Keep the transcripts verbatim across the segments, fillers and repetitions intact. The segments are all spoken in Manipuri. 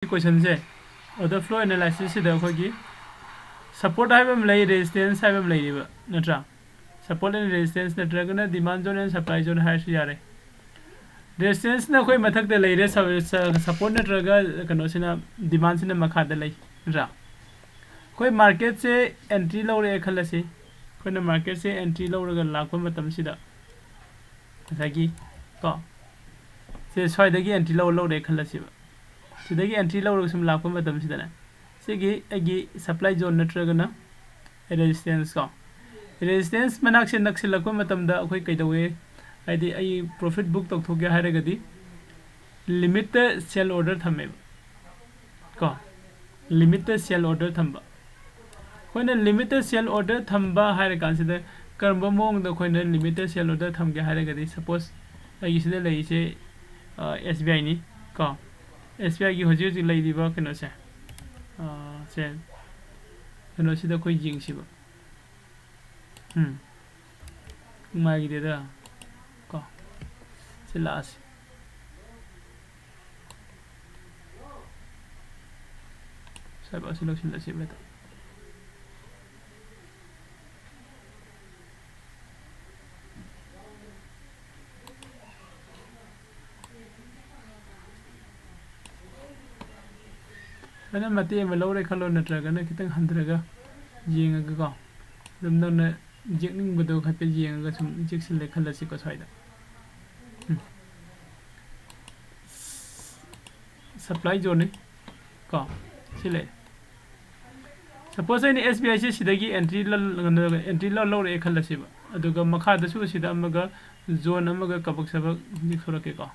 ꯀꯣꯏꯁꯟꯁꯦ, order flow analysis ꯁꯤꯗ ꯑꯩꯈꯣꯏꯒꯤ support ꯍꯥꯏꯕ ꯑꯃ ꯂꯩ, resistance ꯍꯥꯏꯕ ꯑꯃ ꯂꯩꯔꯤꯕ, ꯅꯠꯇ꯭ꯔꯥ? Support and resistance ꯅꯠꯇ꯭ꯔꯒꯅ demand zone and supply zone ꯍꯥꯏꯔꯁꯨ ꯌꯥꯔꯦ꯫ Resistance ꯅ ꯑꯩꯈꯣꯏ ꯃꯊꯛꯇ ꯂꯩꯔꯦ, support ꯅꯠꯇ꯭ꯔꯒ ꯀꯩꯅꯣꯁꯤꯅ, demand ꯁꯤꯅ ꯃꯈꯥꯗ ꯂꯩ, ꯅꯠꯇ꯭ꯔꯥ? ꯑꯩꯈꯣꯏ market ꯁꯦ entry ꯂꯧꯔꯦ ꯈꯜꯂꯁꯤ꯫ ꯑꯩꯈꯣꯏꯅ market ꯁꯦ entry ꯂꯧꯔꯒ ꯂꯥꯛꯄ ꯃꯇꯝꯁꯤꯗ, ꯉꯁꯥꯏꯒꯤ ꯀꯣ, ꯁꯦ ꯁ꯭ꯋꯥꯏꯗꯒꯤ entry ꯂꯧ ꯂꯧꯔꯦ ꯈꯜꯂꯁꯤꯕ꯫ ꯁꯤꯗꯒꯤ entry ꯂꯧꯔꯒ ꯁꯨꯝ ꯂꯥꯛꯄ ꯃꯇꯝꯁꯤꯗꯅꯦ, ꯁꯤꯒꯤ ꯑꯩꯒꯤ supply zone ꯅꯠꯇ꯭ꯔꯒꯅ resistance ꯀꯣ, resistance ꯃꯅꯥꯛꯁꯦ ꯅꯛꯁꯤꯜꯂꯛꯄ ꯃꯇꯝꯗ ꯑꯩꯈꯣꯏ ꯀꯩꯗꯧꯋꯦ? ꯍꯥꯏꯗꯤ ꯑꯩ profit book ꯇꯧꯊꯣꯛꯀꯦ ꯍꯥꯏꯔꯒꯗꯤ limit ꯇ sell order ꯊꯝꯃꯦꯕ ꯀꯣ, limit ꯇ sell order ꯊꯝꯕ꯫ ꯑꯩꯈꯣꯏꯅ limit ꯇ sell order ꯊꯝꯕ ꯍꯥꯏꯔ ꯀꯥꯟꯁꯤꯗ ꯀꯔꯝꯕ ꯃꯑꯣꯡꯗ ꯑꯩꯈꯣꯏꯅ limit ꯇ sell order ꯊꯝꯒꯦ ꯍꯥꯏꯔꯒꯗꯤ, suppose ꯑꯩꯒꯤ ꯁꯤꯗ ꯂꯩꯔꯤꯁꯦ, ꯑ, S B I ꯅꯤ ꯀꯣ, S B I ꯒꯤ ꯍꯧꯖꯤꯛ ꯍꯧꯖꯤꯛ ꯂꯩꯔꯤꯕ ꯀꯩꯅꯣꯁꯦ, ꯑ, ꯁꯦ, ꯀꯩꯅꯣꯁꯤꯗ ꯑꯩꯈꯣꯏ ꯌꯦꯡꯁꯤꯕ꯫ ꯎꯝ꯫ ꯅꯨꯡꯉꯥꯏꯈꯤꯗꯦꯗ꯫ ꯀꯣ꯫ ꯁꯤ ꯂꯥꯛꯑꯁꯤ꯫ ꯁ꯭ꯋꯥꯏꯐꯥꯎ ꯑꯁꯤ ꯂꯣꯏꯁꯤꯜꯂꯁꯤ ꯍꯦꯛꯇ꯫ ꯐꯖꯅ ꯃꯇꯦꯛ ꯑꯃ ꯂꯧꯔꯦ ꯈꯜꯂꯣ, ꯅꯠꯇ꯭ꯔꯒꯅ ꯈꯤꯇꯪ ꯍꯟꯊꯔꯒ ꯌꯦꯡꯉꯒꯀꯣ, ꯑꯗꯨꯝ ꯅꯪꯅ ꯌꯦꯛꯅꯤꯡꯕꯗꯣ ꯍꯥꯏꯐꯦꯠ ꯌꯦꯡꯉꯒ ꯁꯨꯝ ꯌꯦꯛꯁꯤꯜꯂꯦ ꯈꯜꯂꯁꯤꯀꯣ ꯁ꯭ꯋꯥꯏꯗ꯫ ꯎꯝ꯫ Supply zone ꯅꯤ ꯀꯣ, ꯁꯤ ꯂꯩꯔꯦ꯫ Suppose ꯑꯩꯅ S B I ꯁꯦ ꯁꯤꯗꯒꯤ entry ꯂ-, entry ꯂ-, ꯂꯧꯔꯛꯑꯦ ꯈꯜꯂꯁꯦꯕ, ꯑꯗꯨꯒ ꯃꯈꯥꯗꯁꯨ ꯁꯤꯗ ꯑꯃꯒ zone ꯑꯃꯒ ꯀꯕꯛ ꯁꯕꯛ ꯌꯦꯛꯊꯣꯔꯛꯀꯦꯀꯣ꯫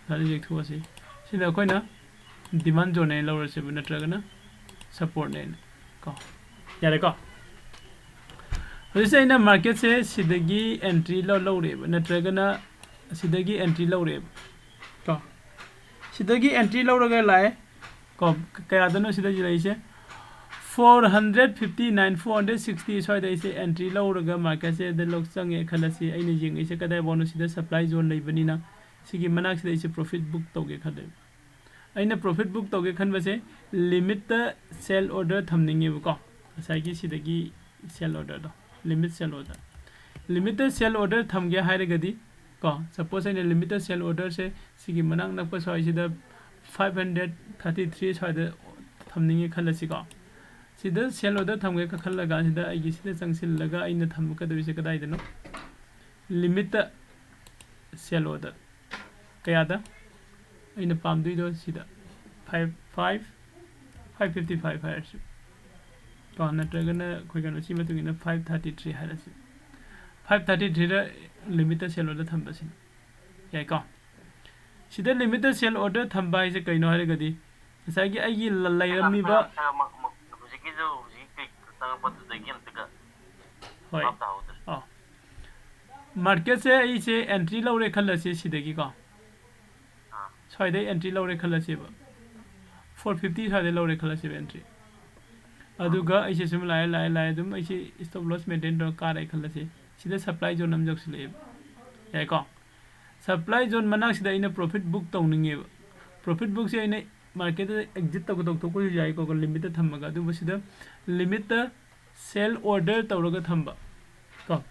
ꯁꯨꯃꯥꯏꯅ ꯌꯦꯛꯊꯣꯛꯑꯁꯤ꯫ ꯁꯤꯗ ꯑꯩꯈꯣꯏꯅ demand zone ꯍꯥꯏꯅ ꯂꯧꯔꯁꯦꯕ, ꯅꯠꯇ꯭ꯔꯒꯅ support ꯅꯦꯅ ꯀꯣ꯫ ꯌꯥꯔꯦꯀꯣ? ꯍꯧꯖꯤꯛꯁꯦ ꯑꯩꯅ market ꯁꯦ ꯁꯤꯗꯒꯤ entry ꯂꯧ-, ꯂꯧꯔꯦꯕ, ꯅꯠꯇ꯭ꯔꯒꯅ ꯁꯤꯗꯒꯤ entry ꯂꯧꯔꯦꯕ ꯀꯣ꯫ ꯁꯤꯗꯒꯤ entry ꯂꯧꯔꯒ ꯂꯥꯛꯑꯦ ꯀꯣ꯫ ꯀꯌꯥꯗꯅꯣ ꯁꯤꯗ ꯂꯩꯔꯤꯁꯦ? Four hundred fifty nine, four hundred sixty ꯁ꯭ꯋꯥꯏꯗ ꯑꯩꯁꯦ entry ꯂꯧꯔꯒ market ꯁꯦ ꯗ ꯂꯧ ꯆꯪꯉꯦ ꯈꯜꯂꯁꯤ꯫ ꯑꯩꯅ ꯌꯦꯡꯉꯤꯁꯦ ꯀꯗꯥꯏꯐꯥꯎꯅꯣ? ꯁꯤꯗ supply zone ꯂꯩꯕꯅꯤꯅ ꯁꯤꯒꯤ ꯃꯅꯥꯛꯁꯤꯗ ꯑꯩꯁꯦ profit book ꯇꯧꯒꯦ ꯈꯜꯂꯦꯕ꯫ ꯑꯩꯅ profit book ꯇꯧꯒꯦ ꯈꯟꯕꯁꯦ limit ꯇ sell order ꯊꯝꯅꯤꯡꯉꯦꯕꯀꯣ꯫ ꯉꯁꯥꯏꯒꯤ ꯁꯤꯗꯒꯤ sell order ꯗꯣ, limit sell order, limit ꯇ sell order ꯊꯝꯒꯦ ꯍꯥꯏꯔꯒꯗꯤ ꯀꯣ, suppose ꯑꯩꯅ limit ꯇ sell order ꯁꯦ ꯁꯤꯒꯤ ꯃꯅꯥꯛ ꯅꯛꯄ ꯁ꯭ꯋꯥꯏꯁꯤꯗ five hundred thirty three ꯁ꯭ꯋꯥꯏꯗ ꯊꯝꯅꯤꯡꯉꯦ ꯈꯜꯂꯁꯤꯀꯣ꯫ ꯁꯤꯗ sell order ꯊꯝꯒꯦ ꯈꯜꯂ ꯀꯥꯟꯁꯤꯗ ꯑꯩꯒꯤ ꯁꯤꯗ ꯆꯪꯁꯤꯜꯂꯒ ꯑꯩꯅ ꯊꯝꯒꯗꯧꯔꯤꯁꯦ ꯀꯗꯥꯏꯗꯅꯣ? Limit ꯇ sell order꯫ ꯀꯌꯥꯗ? ꯑꯩꯅ ꯄꯥꯝꯗꯣꯏꯗꯣ ꯁꯤꯗ five five five fifty five ꯍꯥꯏꯔꯁꯤ ꯀꯣ, ꯅꯠꯇ꯭ꯔꯒꯅ ꯑꯩꯈꯣꯏ ꯀꯩꯅꯣ ꯁꯤ ꯃꯇꯨꯡ ꯏꯟꯅ five thirty three ꯍꯥꯏꯔꯁꯤ꯫ Five thirty three ꯗ limit ꯇ sell order ꯊꯝꯕꯁꯤꯅꯤ꯫ ꯌꯥꯏꯀꯣ? ꯁꯤꯗ limit ꯇ sell order ꯊꯝꯕ ꯍꯥꯏꯁꯦ ꯀꯩꯅꯣ ꯍꯥꯏꯔꯒꯗꯤ, ꯉꯁꯥꯏꯒꯤ ꯑꯩꯒꯤ ꯂ-, ꯂꯩꯔꯝꯃꯤꯕ ꯍꯧꯖꯤꯛꯀꯤꯁꯨ ꯍꯧꯖꯤꯛ click ꯆꯪꯉꯛꯄꯗꯨꯗꯒꯤ ꯑꯝꯇꯒ ꯍꯣꯏ꯫ ꯚꯥꯞ ꯇꯥꯍꯧꯗ꯭ꯔꯦ꯫ ꯑꯥ꯫ Market ꯁꯦ ꯑꯩꯁꯦ entry ꯂꯧꯔꯦ ꯈꯜꯂꯁꯤ ꯁꯤꯗꯒꯤꯀꯣ꯫ ꯑꯥ꯫ ꯁ꯭ꯋꯥꯏꯗꯩ entry ꯂꯧꯔꯦ ꯈꯜꯂꯁꯦꯕ꯫ Four fifty ꯁ꯭ꯋꯥꯏꯗꯩ ꯂꯧꯔꯦ ꯈꯜꯂꯁꯦꯕ entry꯫ ꯑꯗꯨꯒ ꯑꯩꯁꯦ ꯁꯨꯝ ꯂꯥꯛꯑꯦ, ꯂꯥꯛꯑꯦ, ꯂꯥꯛꯑꯦ, ꯑꯗꯨꯝ ꯑꯩꯁꯦ stop loss maintain ꯇꯧꯔ ꯀꯥꯔꯛꯑꯦ ꯈꯜꯂꯁꯦ꯫ ꯁꯤꯗ supply zone ꯑꯃ ꯌꯧꯁꯤꯜꯂꯛꯑꯦꯕ꯫ ꯌꯥꯏꯀꯣ? Supply zone ꯃꯅꯥꯛꯁꯤꯗ ꯑꯩꯅ profit book ꯇꯧꯅꯤꯡꯉꯦꯕ꯫ Profit book ꯁꯦ ꯑꯩꯅ market ꯇ exit ꯇꯧ-, ꯇꯧꯊꯣꯛꯄꯁꯨ ꯌꯥꯏꯀꯣ, limit ꯇ ꯊꯝꯃꯒ꯫ ꯑꯗꯨꯕꯨ ꯁꯤꯗ limit ꯇ sell order ꯇꯧꯔꯒ ꯊꯝꯕ꯫ ꯀꯣ?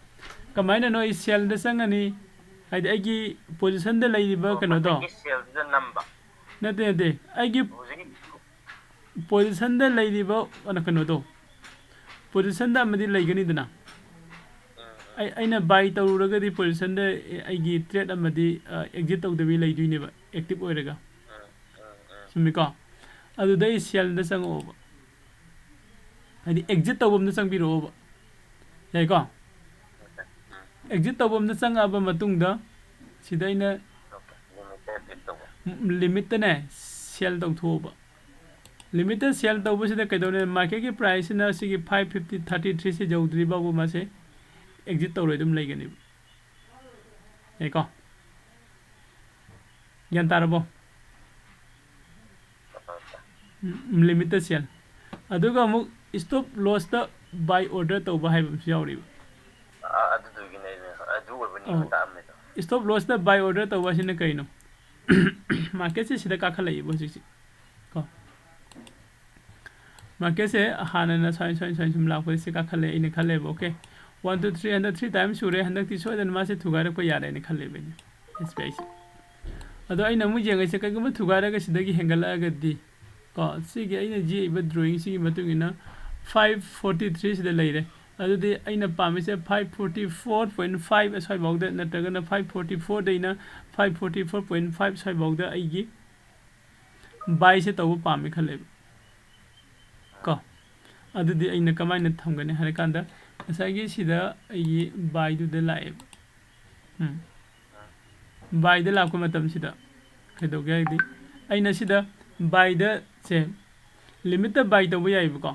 ꯀꯃꯥꯏꯅꯅꯣ? ꯑꯩ sell ꯗ ꯆꯪꯉꯅꯤ, ꯍꯥꯏꯗꯤ ꯑꯩꯒꯤ position ꯗ ꯂꯩꯔꯤꯕ ꯑꯣ, ꯀꯩꯅꯣꯗꯣ꯫ ꯃꯊꯛꯀꯤ sell ꯗꯨꯗ ꯅꯝꯕ꯫ ꯅꯠꯇꯦ, ꯅꯠꯇꯦ, ꯑꯩꯒꯤ ꯍꯧꯖꯤꯛꯀꯤ position ꯗ ꯂꯩꯔꯤꯕ ꯀꯩꯅꯣ-, ꯀꯩꯅꯣꯗꯣ, position ꯗ ꯑꯃꯗꯤ ꯂꯩꯒꯅꯤꯗꯅ꯫ ꯎꯝ, ꯎꯝ꯫ ꯑꯩ, ꯑꯩꯅ buy ꯇꯧꯔꯨꯔꯒꯗꯤ position ꯗ ꯑꯩꯒꯤ trade ꯑꯃꯗꯤ, ꯑ, exit ꯇꯧꯗꯕꯤ ꯂꯩꯗꯣꯏꯅꯦꯕ, active ꯑꯣꯏꯔꯒ꯫ ꯎꯝ, ꯎꯝ, ꯎꯝ꯫ ꯆꯨꯝꯃꯤꯀꯣ? ꯑꯗꯨꯗ ꯑꯩ sell ꯗ ꯆꯪꯉꯛꯑꯣꯕ꯫ ꯍꯥꯏꯗꯤ exit ꯇꯧꯐꯝꯗ ꯆꯪꯕꯤꯔꯛꯑꯣꯕ꯫ ꯌꯥꯏꯀꯣ? ꯎꯝ꯫ Exit ꯇꯧꯐꯝꯗ ꯆꯪꯉꯛꯑꯕ ꯃꯇꯨꯡꯗ ꯁꯤꯗ ꯑꯩꯅ limit ꯇ exit ꯇꯧꯕ꯫ ꯎꯝ, limit ꯇꯅꯦ sell ꯇꯧꯊꯣꯛꯑꯣꯕ꯫ Limit ꯇ sell ꯇꯧꯕꯁꯤꯗ ꯀꯩꯗꯧꯅꯤ? Market ꯀꯤ price ꯁꯤꯅ ꯁꯤꯒꯤ five fifty thirty three ꯁꯤ ꯌꯧꯗ꯭ꯔꯤ ꯐꯥꯎꯕ ꯃꯥꯁꯦ exit ꯇꯧꯔꯣꯏ ꯑꯗꯨꯝ ꯂꯩꯒꯅꯦꯕ꯫ ꯌꯥꯏꯀꯣ? ꯒ꯭ꯌꯥꯟ ꯇꯥꯔꯕꯣ? ꯎꯝ, limit ꯇ sell꯫ ꯑꯗꯨꯒ ꯑꯃꯨꯛ stop loss ꯇ buy order ꯇꯧꯕ ꯍꯥꯏꯕ ꯑꯃꯁꯨ ꯌꯥꯎꯔꯤꯕ꯫ ꯑ-, ꯑꯗꯨꯗꯨꯒꯤꯅꯦ ꯑꯩꯅ ꯑꯗꯨ ꯑꯣꯏꯕꯅꯤ ꯑꯧ꯫ ꯇꯥꯛꯑꯝꯃꯤꯗꯣ꯫ Stop loss ꯇ buy order ꯇꯧꯕ ꯑꯁꯤꯅ ꯀꯩꯅꯣ? ꯃꯥꯔꯀꯦꯠꯁꯦ ꯁꯤꯗ ꯀꯥꯈꯠꯂꯛꯏꯕ ꯍꯧꯖꯤꯛꯁꯦ ꯀꯣ꯫ ꯃꯥꯔꯀꯦꯠꯁꯦ ꯍꯥꯟꯅꯅ ꯁꯨꯃꯥꯏ ꯁꯨꯃꯥꯏ ꯁꯨꯃꯥꯏ ꯁꯨꯝ ꯂꯥꯛꯄꯁꯦ ꯁꯤ ꯀꯥꯈꯠꯂꯛꯑꯦ ꯑꯩꯅ ꯈꯜꯂꯦꯕ, okay, one two three, ꯍꯟꯗꯛ three times ꯁꯨꯔꯦ, ꯍꯟꯗꯛꯇꯤ ꯁꯣꯏꯗꯅ ꯃꯥꯁꯦ ꯊꯨꯒꯥꯏꯔꯛꯄ ꯌꯥꯔꯦꯅ ꯈꯜꯂꯦꯕ ꯑꯩꯅ, ꯑꯦꯁ ꯕꯤ ꯑꯥꯏꯁꯦ꯫ ꯑꯗꯣ ꯑꯩꯅ ꯑꯃꯨꯛ ꯌꯦꯡꯉꯤꯁꯦ ꯀꯩꯒꯨꯝꯕ ꯊꯨꯒꯥꯏꯔꯒ ꯁꯤꯗꯒꯤ ꯍꯦꯟꯒꯠꯂꯛꯑꯒꯗꯤ ꯀꯣ, ꯁꯤꯒꯤ ꯑꯩꯅ ꯌꯦꯛꯏꯕ drawing ꯁꯤꯒꯤ ꯃꯇꯨꯡ ꯏꯟꯅ five forty three ꯁꯤꯗ ꯂꯩꯔꯦ꯫ ꯑꯗꯨꯗꯤ ꯑꯩꯅ ꯄꯥꯝꯃꯤꯁꯦ five forty four point five ꯑꯁ꯭ꯋꯥꯏꯐꯥꯎꯗ ꯅꯠꯇ꯭ꯔꯒꯅ five forty four ꯗꯩꯅ five forty four point five ꯁ꯭ꯋꯥꯏꯐꯥꯎꯗ ꯑꯩꯒꯤ buyꯁꯦ ꯇꯧꯕ ꯄꯥꯝꯃꯦ ꯈꯜꯂꯦꯕ ꯀꯣ꯫ ꯑꯗꯨꯗꯤ ꯑꯩꯅ ꯀꯃꯥꯏꯅ ꯊꯝꯒꯅꯤ ꯍꯥꯏꯔꯀꯥꯟꯗ ꯉꯁꯥꯏꯒꯤ ꯁꯤꯗ ꯑꯩꯒꯤ buyꯗꯨꯗ ꯂꯥꯛꯑꯦꯕ꯫ ꯎꯝ꯫ Buyꯗ ꯂꯥꯛꯄ ꯃꯇꯝꯁꯤꯗ ꯀꯩꯗꯧꯒꯦ ꯍꯥꯏꯗꯤ ꯑꯩꯅ ꯁꯤꯗ buyꯗ ꯁꯦ limitꯇ buy ꯇꯧꯕ ꯌꯥꯏꯕꯀꯣ꯫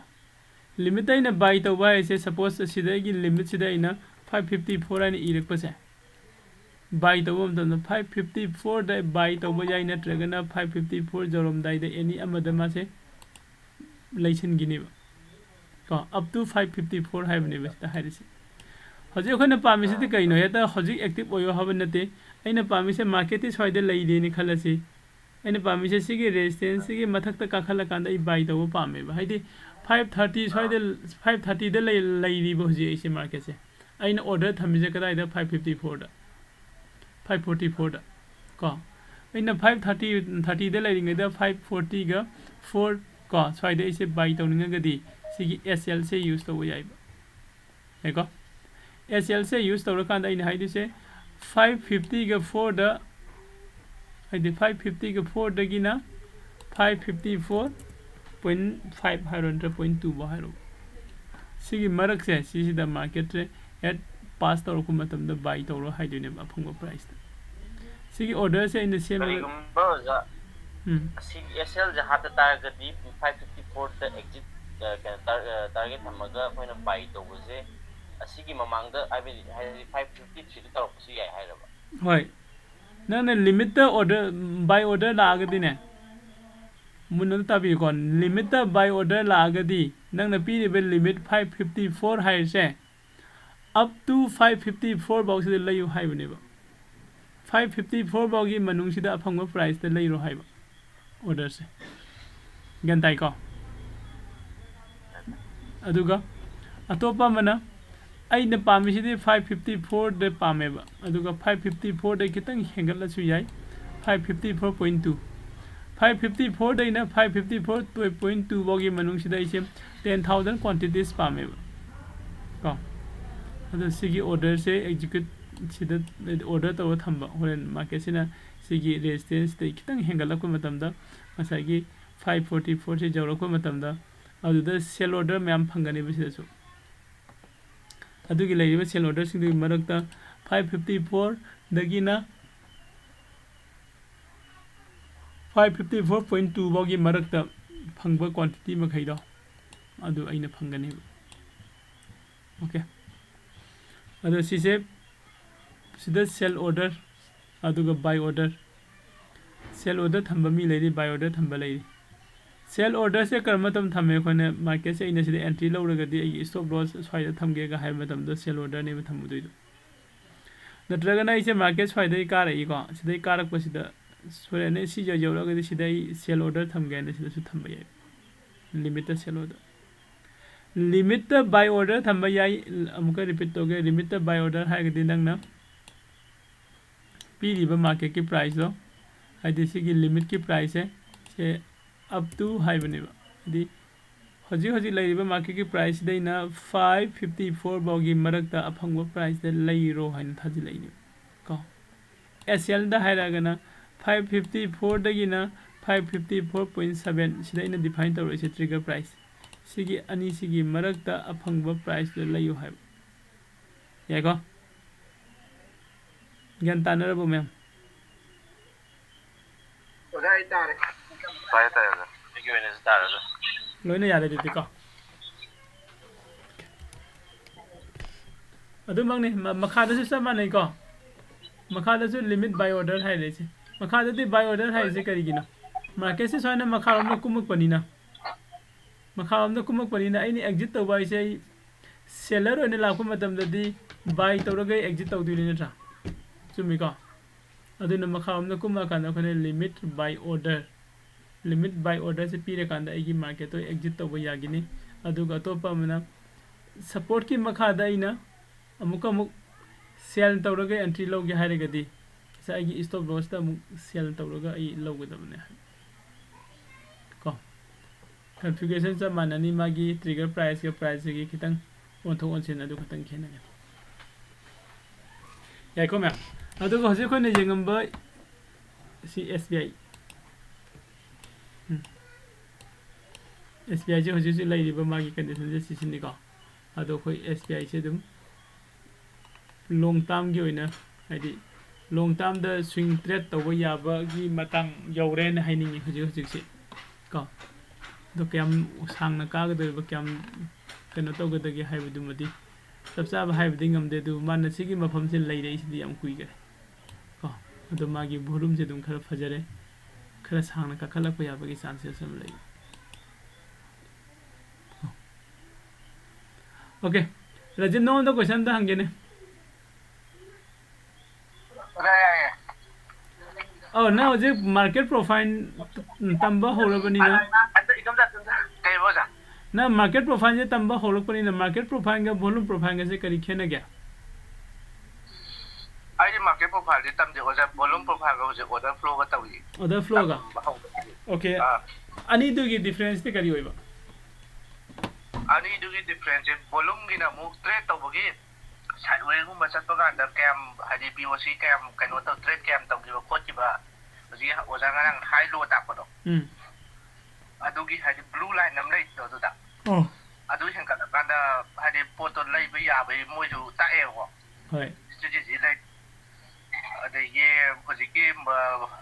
Limitꯇ ꯑꯩꯅ buy ꯇꯧꯕ ꯍꯥꯏꯁꯦ, suppose ꯑꯁꯤꯗ ꯑꯩꯒꯤ limitꯁꯤꯗ ꯑꯩꯅ five fifty four ꯍꯥꯏꯅ ꯏꯔꯛꯄꯁꯦ, buy ꯇꯧꯕ ꯃꯇꯝꯗ five fifty fourꯗ buy ꯇꯧꯕ ꯌꯥꯏ, ꯅꯠꯇ꯭ꯔꯒꯅ five fifty four ꯌꯧꯔꯝꯗꯥꯏꯗ any ꯑꯃꯗ ꯃꯥꯁꯦ ꯂꯩꯁꯤꯟꯈꯤꯅꯦꯕ ꯀꯣ, up to five fifty four ꯍꯥꯏꯕꯅꯦꯕ ꯁꯤꯗ ꯍꯥꯏꯔꯤꯁꯦ꯫ ꯍꯧꯖꯤꯛ ꯑꯩꯈꯣꯏꯅ ꯄꯥꯝꯃꯤꯁꯤꯗꯤ ꯀꯩꯅꯣ? ꯍꯦꯛꯇ ꯍꯧꯖꯤꯛ active ꯑꯣꯏꯌꯣ ꯍꯥꯏꯕ ꯅꯠꯇꯦ꯫ ꯑꯩꯅ ꯄꯥꯝꯃꯤꯁꯦ marketꯇꯤ ꯁ꯭ꯋꯥꯏꯗ ꯂꯩꯔꯦꯅ ꯈꯜꯂꯁꯤ꯫ ꯑꯩꯅ ꯄꯥꯝꯃꯤꯁꯦ ꯁꯤꯒꯤ resistanceꯁꯤꯒꯤ ꯃꯊꯛꯇ ꯀꯥꯈꯠꯂꯀꯥꯟꯗ ꯑꯩ buy ꯇꯧꯕ ꯄꯥꯝꯃꯦꯕ꯫ ꯍꯥꯏꯗꯤ five thirty ꯁ꯭ꯋꯥꯏꯗ, five thirtyꯗ ꯂꯩ-, ꯂꯩꯔꯤꯕ ꯍꯧꯖꯤꯛ ꯑꯩꯁꯦ marketꯁꯦ꯫ ꯑꯩꯅ order ꯊꯝꯃꯤꯁꯦ ꯀꯗꯥꯏꯗ? Five fifty fourꯗ, five forty fourꯗ ꯀꯣ꯫ ꯑꯩꯅ five thirty, thirtyꯗ ꯂꯩꯔꯤꯉꯩꯗ five fortyꯒ four ꯀꯣ, ꯁ꯭ꯋꯥꯏꯗ ꯑꯩꯁꯦ buy ꯇꯧꯅꯤꯡꯉꯒꯗꯤ ꯁꯤꯒꯤ S Lꯁꯦ use ꯇꯧꯕ ꯌꯥꯏꯕ꯫ ꯌꯥꯏꯀꯣ? S Lꯁꯦ use ꯇꯧꯔꯀꯥꯟꯗ ꯑꯩꯅ ꯍꯥꯏꯗꯣꯏꯁꯦ five fiftyꯒ fourꯗ, ꯍꯥꯏꯗꯤ five fiftyꯒ fourꯗꯒꯤꯅ five fifty four point five ꯍꯥꯏꯔꯣ, ꯅꯠꯇ꯭ꯔ point two ꯐꯥꯎ ꯍꯥꯏꯔꯣ, ꯁꯤꯒꯤ ꯃꯔꯛꯁꯦ ꯁꯤꯁꯤꯗ marketꯁꯦ at pass ꯇꯧꯔꯛꯄ ꯃꯇꯝꯗ buy ꯇꯧꯔꯣ ꯍꯥꯏꯗꯣꯏꯅꯦꯕ ꯑꯐꯪꯕ priceꯇ꯫ ꯁꯤꯒꯤ orderꯁꯦ ꯑꯩꯅ ꯁꯦꯝꯃꯒ ꯀꯔꯤꯒꯨꯝꯕ ꯑꯣꯖꯥ, ꯎꯝ꯫ ꯑꯁꯤꯒꯤ S Lꯁꯦ ꯍꯥꯠꯇ ꯇꯥꯔꯒꯗꯤ five fifty fourꯗ exit, ꯑ, ꯀꯩꯅꯣ, tar-, ꯑ, target ꯊꯝꯃꯒ ꯑꯩꯈꯣꯏꯅ buy ꯇꯧꯕꯁꯦ ꯑꯁꯤꯒꯤ ꯃꯃꯥꯡꯗ, ꯍꯥꯏꯕꯗꯤ, ꯍꯥꯏꯗꯤ five fifty threeꯗ ꯇꯧꯔꯛꯄꯁꯨ ꯌꯥꯏ ꯍꯥꯏꯔꯕ? ꯍꯣꯏ, ꯅꯪꯅ limitꯇ order, buy order ꯂꯥꯛꯑꯒꯗꯤꯅꯦ, ꯃꯨꯟꯅ ꯑꯝꯇ ꯇꯥꯕꯤꯌꯨꯀꯣ, limitꯇ buy order ꯂꯥꯛꯑꯒꯗꯤ ꯅꯪꯅ ꯄꯤꯔꯤꯕ limit five fifty four ꯍꯥꯏꯔꯤꯁꯦ up to five fifty four ꯐꯥꯎꯁꯤꯗ ꯂꯩꯌꯨ ꯍꯥꯏꯕꯅꯦꯕ꯫ ꯐꯥꯏꯚ ꯐꯤꯐꯇꯤ ꯐꯣꯔ ꯐꯥꯎꯒꯤ ꯃꯅꯨꯡꯁꯤꯗ ꯑꯐꯪꯕ ꯄ꯭ꯔꯥꯏꯁꯇ ꯂꯩꯔꯣ ꯍꯥꯏꯕ ꯑꯣꯔꯗꯔꯁꯦ꯫ ꯒ꯭ꯌꯥꯟ ꯇꯥꯏꯀꯣ? ꯑꯗꯨꯒ ꯑꯇꯣꯞꯄ ꯑꯃꯅ, ꯑꯩꯅ ꯄꯥꯝꯃꯤꯁꯤꯗꯤ ꯐꯥꯏꯚ ꯐꯤꯐꯇꯤ ꯐꯣꯔꯗ ꯄꯥꯝꯃꯦꯕ, ꯑꯗꯨꯒ ꯐꯥꯏꯚ ꯐꯤꯐꯇꯤ ꯐꯣꯔꯗꯩ ꯈꯤꯇꯪ ꯍꯦꯟꯒꯠꯂꯁꯨ ꯌꯥꯏ, five fifty four point two, five fifty ꯐꯣꯔꯗꯩꯅ five fifty four point two ꯐꯥꯎꯒꯤ ꯃꯅꯨꯡꯁꯤꯗ ꯑꯩꯁꯦ ꯇꯦꯟ ꯊꯥꯎꯖꯟ ꯀ꯭ꯋꯥꯟꯇꯤꯇꯤꯁ ꯄꯥꯝꯃꯦꯕ ꯀꯣ꯫ ꯑꯗꯣ ꯁꯤꯒꯤ ꯑꯣꯔꯗꯔꯁꯦ ꯑꯦꯛꯖꯤꯀ꯭ꯌꯨꯠ ꯁꯤꯗ ꯑꯣꯔꯗꯔ ꯇꯧꯔ ꯊꯝꯕ, ꯍꯣꯔꯦꯟ ꯃꯥꯔꯀꯦꯠꯁꯤꯅ ꯁꯤꯒꯤ ꯔꯦꯁꯤꯁꯇꯦꯟꯁꯇꯩ ꯈꯤꯇꯪ ꯍꯦꯟꯒꯠꯂꯛꯄ ꯃꯇꯝꯗ, ꯉꯁꯥꯏꯒꯤ ꯐꯥꯏꯚ ꯐꯣꯔꯇꯤ ꯐꯣꯔꯁꯤ ꯌꯧꯔꯛꯄ ꯃꯇꯝꯗ, ꯑꯗꯨꯗ ꯁꯦꯜ ꯑꯣꯔꯗꯔ ꯃꯌꯥꯝ ꯐꯪꯒꯅꯦꯕ ꯁꯤꯗꯁꯨ꯫ ꯑꯗꯨꯒꯤ ꯂꯩꯔꯤꯕ ꯁꯦꯜ ꯑꯣꯔꯗꯔꯁꯤꯡꯗꯨꯒꯤ ꯃꯔꯛꯇ ꯐꯥꯏꯚ ꯐꯤꯐꯇꯤ ꯐꯣꯔꯗꯒꯤꯅ five fifty four point two ꯐꯥꯎꯒꯤ ꯃꯔꯛꯇ ꯐꯪꯕ ꯀ꯭ꯋꯥꯟꯇꯤꯇꯤ ꯃꯈꯩꯗꯣ ꯑꯗꯨ ꯑꯩꯅ ꯐꯪꯒꯅꯦꯕ꯫ ꯑꯣꯀꯦ, ꯑꯗꯣ ꯁꯤꯁꯦ ꯁꯤꯗ ꯁꯦꯜ ꯑꯣꯔꯗꯔ, ꯑꯗꯨꯒ ꯕꯥꯏ ꯑꯣꯔꯗꯔ꯫ ꯁꯦꯜ ꯑꯣꯔꯗꯔ ꯊꯝꯕ ꯃꯤ ꯂꯩꯔꯤ, ꯕꯥꯏ ꯑꯣꯔꯗꯔ ꯊꯝꯕ ꯂꯩꯔꯤ꯫ ꯁꯦꯜ ꯑꯣꯔꯗꯔꯁꯦ ꯀꯔꯝꯕ ꯃꯇꯝꯗ ꯊꯝꯃꯦ? ꯑꯩꯈꯣꯏꯅ ꯃꯥꯔꯀꯦꯠꯁꯦ ꯑꯩꯅ ꯁꯤꯗ ꯑꯦꯟꯇ꯭ꯔꯤ ꯂꯧꯔꯒꯗꯤ ꯑꯩꯒꯤ ꯁ꯭ꯇꯣꯞ ꯂꯣꯁ ꯁ꯭ꯋꯥꯏꯗ ꯊꯝꯒꯦꯒ ꯍꯥꯏꯕ ꯃꯇꯝꯗ ꯁꯦꯜ ꯑꯣꯔꯗꯔꯅꯦꯕ ꯊꯝꯃꯨꯗꯣꯏꯗꯣ꯫ ꯅꯠꯇ꯭ꯔꯒꯅ ꯑꯩꯁꯦ ꯃꯥꯔꯀꯦꯠ ꯁ꯭ꯋꯥꯏꯗꯩ ꯀꯥꯔꯛꯏꯀꯣ, ꯁꯤꯗꯩ ꯀꯥꯔꯛꯄꯁꯤꯗ ꯁꯣꯏꯔꯅꯤ, ꯁꯤ ꯌꯧ-, ꯌꯧꯔꯛꯑꯒꯗꯤ ꯁꯤꯗ ꯑꯩ ꯁꯦꯜ ꯑꯣꯔꯗꯔ ꯊꯝꯒꯦ ꯍꯥꯏꯅ ꯁꯤꯗꯁꯨ ꯊꯝꯕ ꯌꯥꯏ, ꯂꯤꯃꯤꯠꯇ ꯁꯦꯜ ꯑꯣꯔꯗꯔ꯫ ꯂꯤꯃꯤꯠꯇ ꯕꯥꯏ ꯑꯣꯔꯗꯔ ꯊꯝꯕ ꯌꯥꯏ꯫ ꯑꯃꯨꯛꯀ ꯔꯤꯄꯤꯠ ꯇꯧꯒꯦ, ꯂꯤꯃꯤꯠꯇ ꯕꯥꯏ ꯑꯣꯔꯗꯔ ꯍꯥꯏꯔꯒꯗꯤ ꯅꯪꯅ ꯄꯤꯔꯤꯕ ꯃꯥꯔꯀꯦꯠꯀꯤ ꯄ꯭ꯔꯥꯏꯁꯇꯣ, ꯍꯥꯏꯗꯤ ꯁꯤꯒꯤ ꯂꯤꯃꯤꯠꯀꯤ ꯄ꯭ꯔꯥꯏꯁꯁꯦ, ꯁꯦ ꯑꯞ ꯇꯨ ꯍꯥꯏꯕꯅꯦꯕ, ꯍꯥꯏꯗꯤ ꯍꯧꯖꯤꯛ ꯍꯧꯖꯤꯛ ꯂꯩꯔꯤꯕ ꯃꯥꯔꯀꯦꯠꯀꯤ ꯄ꯭ꯔꯥꯏꯁꯁꯤꯗꯩꯅ ꯐꯥꯏꯚ ꯐꯤꯐꯇꯤ ꯐꯣꯔ ꯐꯥꯎꯒꯤ ꯃꯔꯛꯇ ꯑꯐꯪꯕ ꯄ꯭ꯔꯥꯏꯁꯇ ꯂꯩꯔꯣ ꯍꯥꯏꯅ ꯊꯥꯖꯤꯜꯂꯛꯏꯅꯦꯕ ꯀꯣ꯫ ꯑꯦꯁ ꯑꯦꯜꯗ ꯍꯥꯏꯔꯒꯅ ꯐꯥꯏꯚ ꯐꯤꯐꯇꯤ ꯐꯣꯔꯗꯒꯤꯅ five fifty four point seven, ꯁꯤꯗ ꯑꯩꯅ ꯗꯤꯐꯥꯏꯟ ꯇꯧꯔꯛꯏꯁꯦ ꯇ꯭ꯔꯤꯒꯔ ꯄ꯭ꯔꯥꯏꯁ꯫ ꯁꯤꯒꯤ ꯑꯅꯤꯁꯤꯒꯤ ꯃꯔꯛꯇ ꯑꯐꯪꯕ ꯄ꯭ꯔꯥꯏꯁꯇꯨꯗ ꯂꯩꯌꯨ ꯍꯥꯏꯕ꯫ ꯌꯥꯏꯀꯣ? ꯒ꯭ꯌꯥꯟ ꯇꯥꯅꯔꯕꯣ, ꯃꯌꯥꯝ? ꯑꯣꯖꯥ, ꯑꯩ ꯇꯥꯔꯦ꯫ ꯇꯥꯔꯦ, ꯇꯥꯔꯦ, ꯑꯣꯖꯥ꯫ ꯑꯩꯒꯤ ꯑꯣꯏꯅꯁꯨ ꯇꯥꯔꯦ, ꯑꯣꯖꯥ꯫ ꯂꯣꯏꯅ ꯌꯥꯔꯦ ꯑꯗꯨꯗꯤꯀꯣ꯫ ꯑꯗꯨꯃꯛꯅꯤ, ꯃ-, ꯃꯈꯥꯗꯁꯨ ꯆꯞ ꯃꯥꯟꯅꯩꯀꯣ꯫ ꯃꯈꯥꯗꯁꯨ ꯂꯤꯃꯤꯠ ꯕꯥꯏ ꯑꯣꯔꯗꯔ ꯍꯥꯏꯔꯛꯏꯁꯦ꯫ ꯃꯈꯥꯗꯗꯤ ꯕꯥꯏ ꯑꯣꯔꯗꯔ ꯍꯥꯏꯔꯤꯁꯦ ꯀꯔꯤꯒꯤꯅꯣ? ꯃꯥꯔꯀꯦꯠꯁꯦ ꯁꯨꯃꯥꯏꯅ ꯃꯈꯥꯔꯣꯝꯗ ꯀꯨꯝꯃꯛꯄꯅꯤꯅ, ꯃꯈꯥꯔꯣꯝꯗ ꯀꯨꯝꯃꯛꯄꯅꯤꯅ ꯑꯩꯅ ꯑꯦꯛꯖꯤꯠ ꯇꯧꯕ ꯍꯥꯏꯁꯦ, ꯑꯩ ꯁꯦꯂꯔ ꯑꯣꯏꯅ ꯂꯥꯛꯄ ꯃꯇꯝꯗꯗꯤ ꯕꯥꯏ ꯇꯧꯔꯒ ꯑꯦꯛꯖꯤꯠ ꯇꯧꯗꯣꯏꯅꯤ, ꯅꯠꯇ꯭ꯔꯥ? ꯆꯨꯝꯃꯤꯀꯣ? ꯑꯗꯨꯅ ꯃꯈꯥ ꯑꯃꯗ ꯀꯨꯝꯃꯛꯑꯀꯥꯟꯗ ꯑꯩꯈꯣꯏꯅ limit buy order, limit buy orderꯁꯦ ꯄꯤꯔꯀꯥꯟꯗ ꯑꯩꯒꯤ marketꯇꯣ exit ꯇꯧꯕ ꯌꯥꯒꯅꯤ꯫ ꯑꯗꯨꯒ ꯑꯇꯣꯞꯄ ꯑꯃꯅ supportꯀꯤ ꯃꯈꯥꯗ ꯑꯩꯅ ꯑꯃꯨꯛꯀ ꯑꯃꯨꯛ sell ꯇꯧꯔꯒ entry ꯂꯧꯒꯦ ꯍꯥꯏꯔꯒꯗꯤ ꯉꯁꯥꯏ ꯑꯩꯒꯤ stop lossꯇ ꯑꯃꯨꯛ sell ꯇꯧꯔꯒ ꯑꯩ ꯂꯧꯒꯗꯕꯅꯦ꯫ ꯀꯣ, configuration ꯆꯞ ꯃꯥꯟꯅꯅꯤ, ꯃꯥꯒꯤ trigger priceꯀ priceꯀꯤ ꯈꯤꯇꯪ ꯑꯣꯟꯊꯣꯛ ꯑꯣꯟꯁꯤꯟ ꯑꯗꯨ ꯈꯛꯇꯪ ꯈꯦꯠꯅꯒꯅꯤ꯫ ꯌꯥꯏꯀꯣ ꯃꯌꯥꯝ? ꯑꯗꯨꯒ ꯍꯧꯖꯤꯛ ꯑꯩꯈꯣꯏꯅ ꯌꯦꯡꯉꯝꯕ ꯁꯤ S B I꯫ Um. S B Iꯁꯦ ꯍꯧꯖꯤꯛ ꯍꯧꯖꯤꯛ ꯂꯩꯔꯤꯕ ꯃꯥꯒꯤ conditionꯁꯦ ꯁꯤꯁꯤꯅꯤꯀꯣ꯫ ꯑꯗꯣ ꯑꯩꯈꯣꯏ S B Iꯁꯦ ꯑꯗꯨꯝ long termꯒꯤ ꯑꯣꯏꯅ, ꯍꯥꯏꯗꯤ long termꯗ swing trade ꯇꯧꯕ ꯌꯥꯕꯒꯤ ꯃꯇꯥꯡ ꯌꯧꯔꯦꯅ ꯍꯥꯏꯅꯤꯡꯉꯤ ꯍꯧꯖꯤꯛ ꯍꯧꯖꯤꯛꯁꯦ ꯀꯣ꯫ ꯑꯗꯣ ꯀꯌꯥꯝ ꯁꯥꯡꯅ ꯀꯥꯒꯗꯧꯔꯤꯕ, ꯀꯌꯥꯝ ꯀꯩꯅꯣ ꯇꯧꯒꯗꯒꯦ ꯍꯥꯏꯕꯗꯨꯃꯗꯤ ꯆꯞ ꯆꯥꯕ ꯍꯥꯏꯕꯗꯤ ꯉꯝꯗꯦ, ꯑꯗꯨꯕꯨ ꯃꯥꯅ ꯁꯤꯒꯤ ꯃꯐꯝꯁꯦ ꯂꯩꯔꯛꯏꯁꯤꯗꯤ ꯌꯥꯝ ꯀꯨꯏꯈꯔꯦ ꯀꯣ꯫ ꯑꯗꯣ ꯃꯥꯒꯤ volumeꯁꯦ ꯑꯗꯨꯝ ꯈꯔ ꯐꯖꯔꯦ, ꯈꯔ ꯁꯥꯡꯅ ꯀꯥꯈꯠꯂꯛꯄ ꯌꯥꯕꯒꯤ chances ꯑꯃ ꯂꯩ꯫ Okay, ꯔꯥꯖꯤꯕ, ꯅꯉꯣꯟꯗ question ꯑꯝꯇ ꯍꯪꯒꯦꯅꯦ꯫ ꯑꯣꯖꯥ, ꯌꯥꯏꯌꯦ꯫ ꯑꯧ, ꯅꯪ ꯍꯧꯖꯤꯛ market profile ꯇꯝꯕ ꯍꯧꯔꯕꯅꯤꯅ꯫ ꯑ, ꯑ, ꯏꯗꯣꯝꯆꯥ, ꯏꯗꯣꯝꯆꯥ꯫ ꯀꯩꯕ, ꯑꯣꯖꯥ? ꯅꯪ market profileꯁꯦ ꯇꯝꯕ ꯍꯧꯔꯛꯄꯅꯤꯅ, market profileꯒ volume profileꯒꯁꯦ ꯀꯔꯤ ꯈꯦꯠꯅꯒꯦ? ꯑꯩꯗꯤ market profileꯗꯤ ꯇꯝꯗꯦ, ꯑꯣꯖꯥ꯫ Volume profileꯒ ꯍꯧꯖꯤꯛ order flowꯒ ꯇꯧꯔꯤ꯫ Order flowꯒ? ꯇꯝꯕ ꯍꯧꯕꯗꯒꯤ꯫ Okay꯫ ꯑꯥ꯫ ꯑꯅꯤꯗꯨꯒꯤ differenceꯇꯤ ꯀꯔꯤ ꯑꯣꯏꯕ? ꯑꯅꯤꯗꯨꯒꯤ differenceꯁꯦ, volumeꯒꯤꯅ ꯑꯃꯨꯛ trade ꯇꯧꯕꯒꯤ sidewayꯒꯨꯝꯕ ꯆꯠꯄ ꯀꯥꯟꯗ ꯀꯌꯥꯝ, ꯍꯥꯏꯗꯤ, P O C ꯀꯌꯥꯝ ꯀꯩꯅꯣ ꯇꯧ, trade ꯀꯌꯥꯝ ꯇꯧꯈꯤꯕ ꯈꯣꯠꯈꯤꯕ, ꯍꯧꯖꯤꯛ ꯑꯣꯖꯥ ꯉꯔꯥꯡ high low ꯇꯥꯛꯄꯗꯣ, ꯎꯝ꯫ ꯑꯗꯨꯒꯤ, ꯍꯥꯏꯗꯤ, blue line ꯑꯃ ꯂꯩꯕꯗꯣ ꯑꯗꯨꯗ, ꯑꯣ꯫ ꯑꯗꯨ ꯍꯦꯟꯒꯠꯂꯀꯥꯟꯗ, ꯍꯥꯏꯗꯤ, ꯄꯣꯠꯇꯣ ꯂꯩꯕ ꯌꯥꯕꯒꯤ ꯃꯣꯏꯁꯨ ꯇꯥꯛꯑꯦꯕꯀꯣ꯫ ꯍꯣꯏ꯫ Strategy ꯂꯩ꯫ ꯑꯗꯒꯤ ꯍꯧꯖꯤꯛꯀꯤ, ꯑ,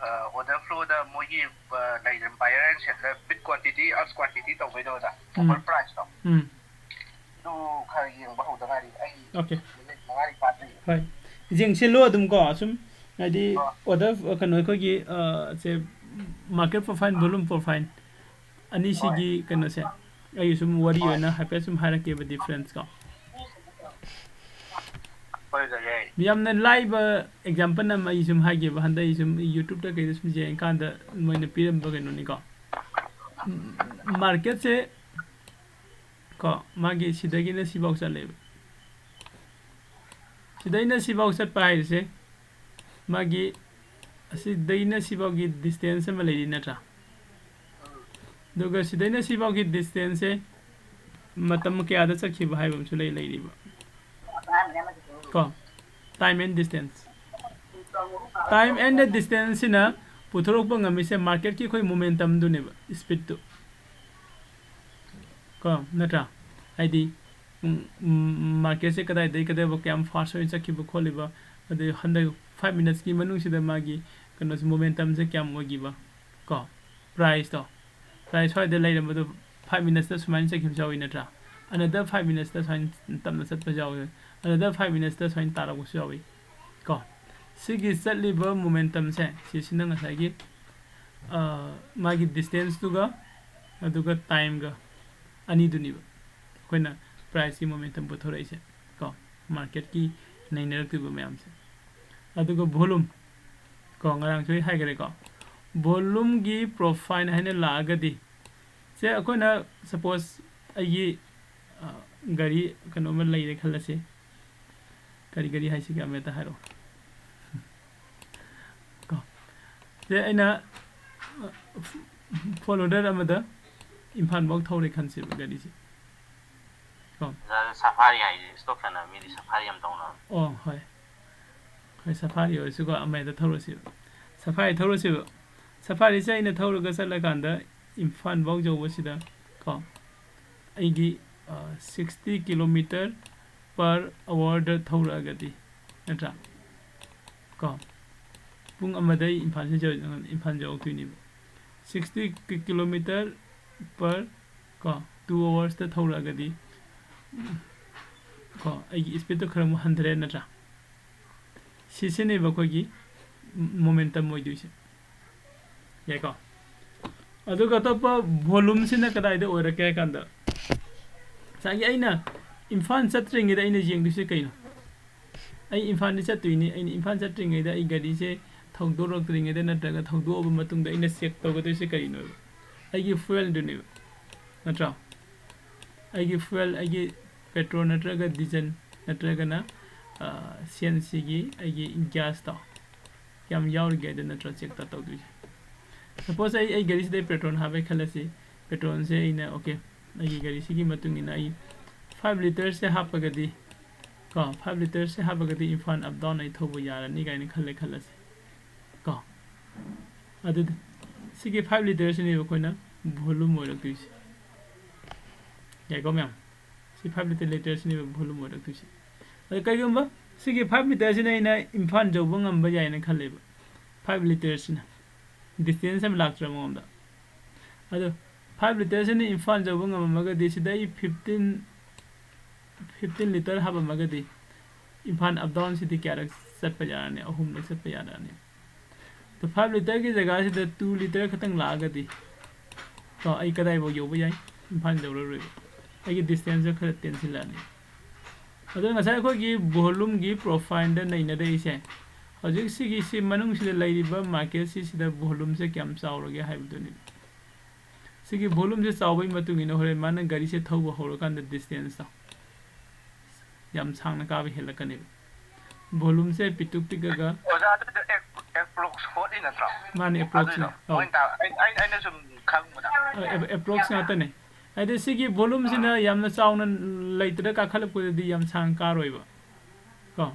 ꯑ, order flowꯗ ꯃꯣꯏꯒꯤ, ꯑ, ꯂꯩꯔꯤꯕ buyer and seller, bid quantity, ask quantity ꯇꯧꯕꯩꯗꯣ ꯑꯣꯖꯥ, ꯎꯝ꯫ Offer priceꯇꯣ꯫ ꯎꯝ꯫ ꯑꯗꯨ ꯈꯔ ꯌꯦꯡꯕ ꯍꯧꯗ ꯉꯥꯏꯔꯤ꯫ ꯑꯩ Okay꯫ Minute ꯃꯉꯥꯅꯤ ꯐꯥꯗ꯭ꯔꯤ꯫ ꯍꯣꯏ꯫ ꯌꯦꯡꯁꯤꯜꯂꯨ ꯑꯗꯨꯝ ꯀꯣ, ꯁꯨꯝ ꯍꯥꯏꯗꯤ ꯑꯣ꯫ Order, ꯑ, ꯀꯩꯅꯣ, ꯑꯩꯈꯣꯏꯒꯤ, ꯑ, ꯁꯦ, market profile, volume profile ꯑꯅꯤꯁꯤꯒꯤ ꯍꯣꯏ꯫ ꯀꯩꯅꯣꯁꯦ ꯑꯩ ꯁꯨꯝ ꯋꯥꯔꯤ ꯍꯣꯏ꯫ ꯑꯣꯏꯅ ꯍꯥꯏꯐꯦꯠ ꯁꯨꯝ ꯍꯥꯏꯔꯛꯀꯦꯕ, difference ꯀꯣ꯫ ꯌꯥꯝꯅ ꯂꯥꯏꯕ example ꯑꯃ ꯑꯩ ꯁꯨꯝ ꯍꯥꯏꯒꯦꯕ, ꯍꯟꯗꯛ ꯑꯩ ꯁꯨꯝ YouTube-ꯇ ꯀꯩꯗ ꯁꯨꯝ ꯌꯦꯡꯉꯀꯥꯟꯗ ꯃꯣꯏꯅ ꯄꯤꯔꯝꯕ ꯀꯩꯅꯣꯅꯤꯀꯣ꯫ ꯎꯝ, market-ꯁꯦ ꯀꯣ, ꯃꯥꯒꯤ ꯁꯤꯗꯒꯤꯅ ꯁꯤꯐꯥꯎ ꯆꯠꯂꯦꯕ꯫ ꯁꯤꯗꯩꯅ ꯁꯤꯐꯥꯎ ꯆꯠꯄ ꯍꯥꯏꯔꯤꯁꯦ ꯃꯥꯒꯤ ꯑꯁꯤꯗꯩꯅ ꯁꯤꯐꯥꯎꯒꯤ distance ꯑꯃ ꯂꯩꯔꯤ ꯅꯠꯇ꯭ꯔꯥ? ꯑꯗꯨꯒ ꯁꯤꯗꯩꯅ ꯁꯤꯐꯥꯎꯒꯤ distance-ꯁꯦ ꯃꯇꯝ ꯀꯌꯥꯗ ꯆꯠꯈꯤꯕ ꯍꯥꯏꯕ ꯑꯃꯁꯨ ꯂꯩ, ꯂꯩꯔꯤꯕ ꯀꯣ, time and distance꯫ Time and the distance-ꯁꯤꯅ ꯄꯨꯊꯣꯔꯛꯄ ꯉꯝꯃꯤꯁꯦ market-ꯀꯤ ꯑꯩꯈꯣꯏ momentum-ꯗꯨꯅꯦꯕ, speed-ꯇꯨ ꯀꯣ, ꯅꯠꯇ꯭ꯔꯥ? ꯍꯥꯏꯗꯤ ꯎꯝ, ꯎꯝ, market-ꯁꯦ ꯀꯗꯥꯏꯗꯒꯤ ꯀꯗꯥꯏꯐꯥꯎ ꯀꯌꯥꯝ fast ꯑꯣꯏꯅ ꯆꯠꯈꯤꯕ ꯈꯣꯠꯂꯤꯕ, ꯑꯗꯩ ꯍꯟꯗꯛ five minutes-ꯀꯤ ꯃꯅꯨꯡꯁꯤꯗ ꯃꯥꯒꯤ ꯀꯩꯅꯣꯁꯦ, momentum-ꯁꯦ ꯀꯌꯥꯝ ꯑꯣꯏꯈꯤꯕ ꯀꯣ, price-ꯇꯣ, price ꯁ꯭ꯋꯥꯏꯗ ꯂꯩꯔꯝꯕꯗꯣ five minutes-ꯇ ꯁꯨꯃꯥꯏꯅ ꯆꯠꯈꯤꯕꯁꯨ ꯌꯥꯎꯋꯤ ꯅꯠꯇ꯭ꯔꯥ? Another five minutes-ꯇ ꯁꯨꯃꯥꯏꯅ ꯇꯞꯅ ꯆꯠꯄꯁꯨ ꯌꯥꯎꯋꯤ, another five minutes-ꯇ ꯁꯨꯃꯥꯏꯅ ꯇꯥꯔꯛꯄꯁꯨ ꯌꯥꯎꯋꯤ ꯀꯣ꯫ ꯁꯤꯒꯤ ꯆꯠꯂꯤꯕ momentum-ꯁꯦ ꯁꯤꯁꯤꯅ ꯉꯁꯥꯏꯒꯤ ꯑ, ꯃꯥꯒꯤ distance-ꯇꯨꯒ ꯑꯗꯨꯒ time-ꯒ ꯑꯅꯤꯗꯨꯅꯤꯕ ꯑꯩꯈꯣꯏꯅ price-ꯀꯤ momentum ꯄꯨꯊꯣꯔꯛꯏꯁꯦ ꯀꯣ, market-ꯀꯤ ꯅꯩꯅꯔꯛꯇꯣꯏꯕ ꯃꯌꯥꯝꯁꯦ꯫ ꯑꯗꯨꯒ volume ꯀꯣ, ꯉꯔꯥꯡꯁꯨ ꯑꯩ ꯍꯥꯏꯈ꯭ꯔꯦꯀꯣ, volume-ꯒꯤ profile ꯍꯥꯏꯅ ꯂꯥꯛꯑꯒꯗꯤ, ꯁꯦ ꯑꯩꯈꯣꯏꯅ suppose ꯑꯩꯒꯤ ꯑ, ꯒꯥꯔꯤ ꯀꯩꯅꯣꯝꯃ ꯂꯩꯔꯦ ꯈꯜꯂꯁꯤ꯫ ꯀꯔꯤ ꯒꯥꯔꯤ ꯍꯥꯏꯁꯤꯒꯦ, ꯑꯃ ꯍꯦꯛꯇ ꯍꯥꯏꯔꯛꯑꯣ ꯀꯣ꯫ ꯁꯦ ꯑꯩꯅ ꯑ, four wheeler ꯑꯃꯗ ꯏꯝꯐꯥꯜꯐꯥꯎ ꯊꯧꯔꯦ ꯈꯟꯁꯦꯕ ꯒꯥꯔꯤꯁꯦ ꯀꯣ꯫ ꯑꯣꯖꯥ, ꯁꯐꯥꯔꯤ ꯍꯥꯏꯁꯦ ꯏꯁꯇꯣꯛ ꯊꯥꯅꯕ ꯃꯤꯗꯤ ꯁꯐꯥꯔꯤ ꯌꯥꯝ ꯇꯧꯅꯕꯅꯦ꯫ ꯑꯣ, ꯍꯣꯏ꯫ ꯍꯣꯏ, ꯁꯐꯥꯔꯤ ꯑꯣꯏꯔꯁꯨꯀꯣ, ꯑꯃ ꯍꯦꯛꯇ ꯊꯧꯔꯁꯦꯕ꯫ ꯁꯐꯥꯔꯤ ꯊꯧꯔꯁꯦꯕ꯫ ꯁꯐꯥꯔꯤꯁꯦ ꯑꯩꯅ ꯊꯧꯔꯒ ꯆꯠꯂꯀꯥꯟꯗ ꯏꯝꯐꯥꯜꯐꯥꯎ ꯌꯧꯕꯁꯤꯗ ꯀꯣ, ꯑꯩꯒꯤ, ꯑ, sixty kilometer per hour-ꯗ ꯊꯧꯔꯛꯑꯒꯗꯤ, ꯅꯠꯇ꯭ꯔꯥ? ꯀꯣ, ꯄꯨꯡ ꯑꯃꯗ ꯑꯩ ꯏꯝꯐꯥꯜꯁꯦ ꯌꯧ-, ꯏꯝꯐꯥꯜ ꯌꯧꯔꯛꯇꯣꯏꯅꯦꯕ꯫ Sixty kilometer per ꯀꯣ, two hours-ꯇ ꯊꯧꯔꯛꯑꯒꯗꯤ ꯀꯣ, ꯑꯩꯒꯤ speed-ꯇꯣ ꯈꯔ ꯑꯃꯨꯛ ꯍꯟꯊꯔꯦ ꯅꯠꯇ꯭ꯔꯥ? ꯁꯤꯁꯤꯅꯦꯕ ꯑꯩꯈꯣꯏꯒꯤ momentum ꯑꯣꯏꯗꯣꯏꯁꯦ꯫ ꯌꯥꯏꯀꯣ? ꯑꯗꯨꯒ ꯑꯇꯣꯞꯄ volume-ꯁꯤꯅ ꯀꯗꯥꯏꯗ ꯑꯣꯏꯔꯛꯀꯦ ꯍꯥꯏ ꯀꯥꯟꯗ, ꯉꯁꯥꯏꯒꯤ ꯑꯩꯅ ꯏꯝꯐꯥꯜ ꯆꯠꯇ꯭ꯔꯤꯉꯩꯗ ꯑꯩꯅ ꯌꯦꯡꯗꯣꯏꯁꯦ ꯀꯩꯅꯣ? ꯑꯩ ꯏꯝꯐꯥꯜꯗꯤ ꯆꯠꯇꯣꯏꯅꯤ꯫ ꯑꯩꯅ ꯏꯝꯐꯥꯜ ꯆꯠꯇ꯭ꯔꯤꯉꯩꯗ ꯑꯩ ꯒꯥꯔꯤꯁꯦ ꯊꯧꯗꯣꯔꯛꯇ꯭ꯔꯤꯉꯩꯗ ꯅꯠꯇ꯭ꯔꯒ ꯊꯧꯗꯣꯛꯑꯕ ꯃꯇꯨꯡꯗ ꯑꯩꯅ ꯆꯦꯛ ꯇꯧꯒꯗꯣꯏꯁꯦ ꯀꯔꯤꯅꯣꯕ? ꯑꯩꯒꯤ ꯐ꯭ꯌꯨꯑꯦꯜꯗꯨꯅꯦꯕ, ꯅꯠꯇ꯭ꯔꯣ? ꯑꯩꯒꯤ ꯐ꯭ꯌꯨꯑꯦꯜ, ꯑꯩꯒꯤ ꯄꯦꯇ꯭ꯔꯣꯜ ꯅꯠꯇ꯭ꯔꯒ ꯗꯤꯖꯜ ꯅꯠꯇ꯭ꯔꯒꯅ ꯁꯤ ꯑꯦꯟ ꯁꯤꯒꯤ ꯑꯩꯒꯤ ꯒ꯭ꯌꯥꯁꯇꯣ ꯀꯌꯥꯝ ꯌꯥꯎꯔꯤꯒꯦ ꯍꯥꯏꯗꯣ ꯅꯠꯇ꯭ꯔꯣ ꯆꯦꯛ ꯇꯧꯗꯣꯏꯁꯦ? ꯁꯄꯣꯁ ꯑꯩ ꯑꯩ ꯒꯥꯔꯤꯁꯤꯗ ꯄꯦꯇ꯭ꯔꯣꯜ ꯍꯥꯞꯄꯦ ꯈꯜꯂꯁꯤ꯫ ꯄꯦꯇ꯭ꯔꯣꯜꯁꯦ ꯑꯩꯅ, ꯑꯣꯀꯦ, ꯑꯩꯒꯤ ꯒꯥꯔꯤꯁꯤꯒꯤ ꯃꯇꯨꯡ ꯏꯟꯅ ꯑꯩ ꯐꯥꯏꯚ ꯂꯤꯇꯔꯁꯦ ꯍꯥꯞꯄꯒꯗꯤ, ꯀꯣ, ꯐꯥꯏꯚ ꯂꯤꯇꯔꯁꯦ ꯍꯥꯞꯄꯒꯗꯤ ꯏꯝꯐꯥꯜ ꯑꯞ ꯗꯥꯎꯟ ꯑꯩ ꯊꯧꯕ ꯌꯥꯔꯅꯤ ꯀꯥꯏꯅ ꯈꯜꯂꯦ ꯈꯜꯂꯁꯤ, ꯀꯣ꯫ ꯑꯗꯨꯗꯤ ꯁꯤꯒꯤ ꯐꯥꯏꯚ ꯂꯤꯇꯔꯁꯤꯅꯦꯕ ꯑꯩꯈꯣꯏꯅ ꯚꯣꯂꯨꯝ ꯑꯣꯏꯔꯛꯇꯣꯏꯁꯦ꯫ ꯌꯥꯏꯀꯣ ꯃꯌꯥꯝ? ꯁꯤ ꯐꯥꯏꯚ ꯂꯤꯇꯔ ꯂꯤꯇꯔꯁꯤꯅꯦꯕ ꯚꯣꯂꯨꯝ ꯑꯣꯏꯔꯛꯇꯣꯏꯁꯦ꯫ ꯑꯗꯣ ꯀꯩꯒꯨꯝꯕ ꯁꯤꯒꯤ ꯐꯥꯏꯚ ꯂꯤꯇꯔꯁꯤꯅ ꯑꯩꯅ ꯏꯝꯐꯥꯜ ꯌꯧꯕ ꯉꯝꯕ ꯌꯥꯏꯅ ꯈꯜꯂꯦꯕ꯫ ꯐꯥꯏꯚ ꯂꯤꯇꯔꯁꯤꯅ ꯗꯤꯁꯇꯦꯟꯁ ꯑꯃ ꯂꯥꯛꯇ꯭ꯔ ꯃꯉꯣꯟꯗ꯫ ꯑꯗꯣ ꯐꯥꯏꯚ ꯂꯤꯇꯔꯁꯤꯅ ꯏꯝꯐꯥꯜ ꯌꯧꯕ ꯉꯝꯃꯝꯃꯒꯗꯤ ꯁꯤꯗ ꯑꯩ ꯐꯤꯐꯇꯤꯟ, ꯐꯤꯐꯇꯤꯟ ꯂꯤꯇꯔ ꯍꯥꯞꯄꯝꯃꯒꯗꯤ ꯏꯝꯐꯥꯜ ꯑꯞ ꯗꯥꯎꯟꯁꯤꯗꯤ ꯀꯌꯥꯔꯛ ꯆꯠꯄ ꯌꯥꯔꯅꯤ? ꯑꯍꯨꯝꯂꯛ ꯆꯠꯄ ꯌꯥꯔꯅꯤ꯫ ꯑꯗꯣ ꯐꯥꯏꯚ ꯂꯤꯇꯔꯒꯤ ꯖꯒꯥꯁꯤꯗ ꯇꯨ ꯂꯤꯇꯔ ꯈꯛꯇꯪ ꯂꯥꯛꯑꯒꯗꯤ, ꯀꯣ, ꯑꯩ ꯀꯗꯥꯏꯐꯥꯎ ꯌꯧꯕ ꯌꯥꯏ? ꯏꯝꯐꯥꯜ ꯌꯧꯔꯔꯣꯏꯕ꯫ ꯑꯩꯒꯤ ꯗꯤꯁꯇꯦꯟꯁꯁꯦ ꯈꯔ ꯇꯦꯟꯁꯤꯜꯂꯛꯑꯅꯤ꯫ ꯑꯗꯣ ꯉꯁꯥꯏ ꯑꯩꯈꯣꯏꯒꯤ ꯚꯣꯂꯨꯝꯒꯤ ꯄ꯭ꯔꯣꯐꯥꯏꯜꯗ ꯅꯩꯅꯔꯛꯏꯁꯦ, ꯍꯧꯖꯤꯛ ꯁꯤꯒꯤ ꯁꯤ ꯃꯅꯨꯡꯁꯤꯗ ꯂꯩꯔꯤꯕ ꯃꯥꯔꯀꯦꯠꯁꯤ ꯁꯤꯗ ꯚꯣꯂꯨꯝꯁꯦ ꯀꯌꯥꯝ ꯆꯥꯎꯔꯒꯦ ꯍꯥꯏꯕꯗꯨꯅꯤ꯫ ꯁꯤꯒꯤ ꯚꯣꯂꯨꯝꯁꯦ ꯆꯥꯎꯕꯒꯤ ꯃꯇꯨꯡ ꯏꯟꯅ ꯍꯣꯔꯦꯟ ꯃꯥꯅ ꯒꯥꯔꯤꯁꯦ ꯊꯧꯕ ꯍꯧꯔꯀꯥꯟꯗ ꯗꯤꯁꯇꯦꯟꯁꯇꯣ ꯌꯥꯝ ꯁꯥꯡꯅ ꯀꯥꯕ ꯍꯦꯜꯂꯛꯀꯅꯦꯕ꯫ ꯚꯣꯂꯨꯝꯁꯦ ꯄꯤꯛꯇꯨ ꯄꯤꯛꯑꯒ ꯑꯣꯖꯥ, ꯑꯗꯨꯗꯣ ꯑꯦꯛ-, ꯑꯦꯛꯄ꯭ꯔꯣꯛꯁ ꯍꯣꯠꯂꯤ ꯅꯠꯇ꯭ꯔꯣ? ꯃꯥꯅꯦ, ꯑꯦꯛꯄ꯭ꯔꯣꯛꯁꯅꯦ꯫ ꯑꯗꯨꯏꯗꯣ ꯑꯧ꯫ ꯃꯣꯏꯅ ꯇꯥ-, ꯑꯩ-, ꯑꯩ-, ꯑꯩꯅ ꯁꯨꯝ ꯈꯪꯕꯗ꯫ ꯑ, ꯑꯦꯞ-, ꯑꯦꯞꯄ꯭ꯔꯣꯛꯁ ꯉꯥꯛꯇꯅꯦ꯫ ꯍꯥꯏꯗꯤ ꯁꯤꯒꯤ ꯚꯣꯂꯨꯝꯁꯤꯅ ꯌꯥꯝꯅ ꯆꯥꯎꯅ ꯂꯩꯇ꯭ꯔ ꯀꯥꯈꯠꯂꯛꯄꯗꯗꯤ ꯌꯥꯝ ꯁꯥꯡ ꯀꯥꯔꯣꯏꯕ꯫ ꯀꯣ?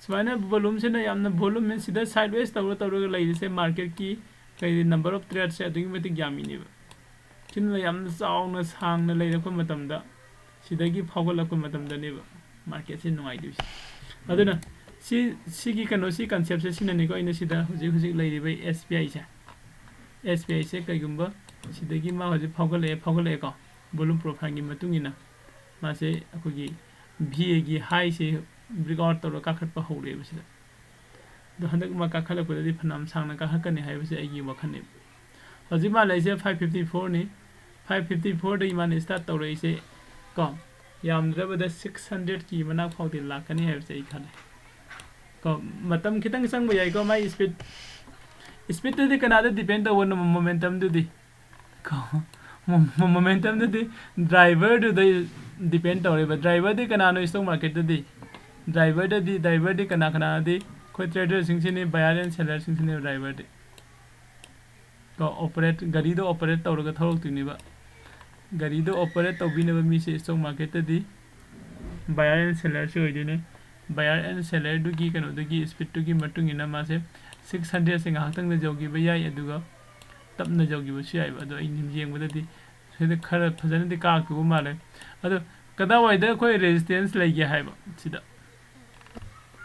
ꯁꯨꯃꯥꯏꯅ ꯚꯣꯂꯨꯝꯁꯤꯅ ꯌꯥꯝꯅ ꯚꯣꯂꯨꯝ ꯁꯤꯗ ꯁꯥꯏꯠꯋꯦꯁ ꯇꯧꯔ ꯇꯧꯔꯒ ꯂꯩꯔꯤꯁꯦ ꯃꯥꯔꯀꯦꯠꯀꯤ ꯀꯩ number of tradeꯁꯦ ꯑꯗꯨꯛꯀꯤ ꯃꯇꯤꯛ ꯌꯥꯝꯃꯤꯅꯦꯕ꯫ ꯁꯤꯅ ꯌꯥꯝꯅ ꯆꯥꯎꯅ ꯁꯥꯡꯅ ꯂꯩꯔꯛꯄ ꯃꯇꯝꯗ ꯁꯤꯗꯒꯤ ꯐꯥꯎꯒꯠꯂꯛꯄ ꯃꯇꯝꯗꯅꯦꯕ ꯃꯥꯔꯀꯦꯠꯁꯦ ꯅꯨꯡꯉꯥꯏꯗꯣꯏꯁꯦ꯫ ꯑꯗꯨꯅ ꯁꯤ, ꯁꯤꯒꯤ ꯀꯩꯅꯣ, ꯁꯤ ꯀꯟꯁꯦꯞꯁꯦ ꯁꯤꯅꯅꯤꯀꯣ ꯑꯩꯅ ꯁꯤꯗ ꯍꯧꯖꯤꯛ ꯍꯧꯖꯤꯛ ꯂꯩꯔꯤꯕ ꯑꯦꯁ ꯕꯤ ꯑꯥꯏꯁꯦ, ꯑꯦꯁ ꯕꯤ ꯑꯥꯏꯁꯦ ꯀꯩꯒꯨꯝꯕ ꯁꯤꯗꯒꯤ ꯃꯥ ꯍꯧꯖꯤꯛ ꯐꯥꯎꯒꯠꯂꯛꯑꯦ, ꯐꯥꯎꯒꯠꯂꯛꯑꯦꯀꯣ, ꯚꯣꯂꯨꯝ ꯄ꯭ꯔꯣꯐꯥꯏꯜꯒꯤ ꯃꯇꯨꯡ ꯏꯟꯅ ꯃꯥꯁꯦ ꯑꯩꯈꯣꯏꯒꯤ ꯚꯤ ꯑꯦꯒꯤ ꯍꯥꯏꯁꯦ ꯕ꯭ꯔꯦꯛ ꯑꯥꯎꯠ ꯇꯧꯔꯒ ꯀꯥꯈꯠꯄ ꯍꯧꯔꯛꯑꯦꯕ ꯁꯤꯗ꯫ ꯑꯗꯣ ꯍꯟꯗꯛ ꯃꯥ ꯀꯥꯈꯠꯂꯛꯄꯗꯗꯤ ꯐꯅꯌꯥꯝ ꯁꯥꯡꯅ ꯀꯥꯈꯠꯀꯅꯤ ꯍꯥꯏꯕꯁꯦ ꯑꯩꯒꯤ ꯋꯥꯈꯜꯅꯦꯕ꯫ ꯍꯧꯖꯤꯛ ꯃꯥ ꯂꯩꯁꯦ ꯐꯥꯏꯚ ꯐꯤꯐꯇꯤ ꯐꯣꯔꯅꯤ꯫ ꯐꯥꯏꯚ ꯐꯤꯐꯇꯤ ꯐꯣꯔꯗꯒꯤ ꯃꯥꯅ ꯁ꯭ꯇꯥꯔꯠ ꯇꯧꯔꯛꯏꯁꯦ ꯀꯣ, ꯌꯥꯝꯗ꯭ꯔꯕꯗ ꯁꯤꯛꯁ ꯍꯟꯗ꯭ꯔꯦꯠꯀꯤ ꯃꯅꯥꯛ ꯐꯥꯎꯗꯤ ꯂꯥꯛꯀꯅꯤ ꯍꯥꯏꯕꯁꯦ ꯑꯩ ꯈꯜꯂꯦ꯫ ꯀꯣ, ꯃꯇꯝ ꯈꯤꯇꯪ ꯆꯪꯕ ꯌꯥꯏꯀꯣ, ꯃꯥꯏ speed, speedꯇꯨꯗꯤ ꯀꯅꯥꯗ depend ꯇꯧꯕꯅꯣ? Momentumꯗꯨꯗꯤ꯫ ꯀꯣ, mo-, mo-, momentumꯗꯨꯗꯤ driverꯗꯨꯗ depend ꯇꯧꯔꯦꯕ꯫ Driverꯗꯤ ꯀꯅꯥꯅꯣ stock marketꯇꯗꯤ? Driverꯗꯗꯤ, driverꯗꯤ ꯀꯅꯥ ꯀꯅꯥꯗꯤ? ꯑꯩꯈꯣꯏ traderꯁꯤꯡꯁꯤꯅꯤ, buyer and sellerꯁꯤꯡꯁꯤꯅꯤ driverꯗꯤ꯫ ꯀꯣ, operate, ꯒꯥꯔꯤꯗꯣ operate ꯇꯧꯔꯒ ꯊꯧꯔꯛꯇꯣꯏꯅꯦꯕ꯫ ꯒꯥꯔꯤꯗꯣ operate ꯇꯧꯕꯤꯅꯕ ꯃꯤꯁꯦ stock marketꯇꯗꯤ buyer and sellerꯁꯦ ꯑꯣꯏꯗꯣꯏꯅꯦ꯫ Buyer and sellerꯗꯨꯒꯤ ꯀꯩꯅꯣꯗꯨꯒꯤ speedꯇꯨꯒꯤ ꯃꯇꯨꯡ ꯏꯟꯅ ꯃꯥꯁꯦ six hundredꯁꯦ ꯉꯥꯏꯍꯥꯛꯇꯪꯗ ꯌꯧꯈꯤꯕ ꯌꯥꯏ, ꯑꯗꯨꯒ ꯇꯞꯅ ꯌꯧꯈꯤꯕꯁꯨ ꯌꯥꯏꯕ꯫ ꯑꯗꯣ ꯑꯩꯅ ꯌꯦꯡꯕꯗꯗꯤ ꯁꯤꯗ ꯈꯔ ꯐꯖꯅꯗꯤ ꯀꯥꯈꯤꯕ ꯃꯥꯜꯂꯦ꯫ ꯑꯗꯣ ꯀꯗꯥꯏꯋꯥꯏꯗ ꯑꯩꯈꯣꯏ resistance ꯂꯩꯒꯦ ꯍꯥꯏꯕ ꯁꯤꯗ?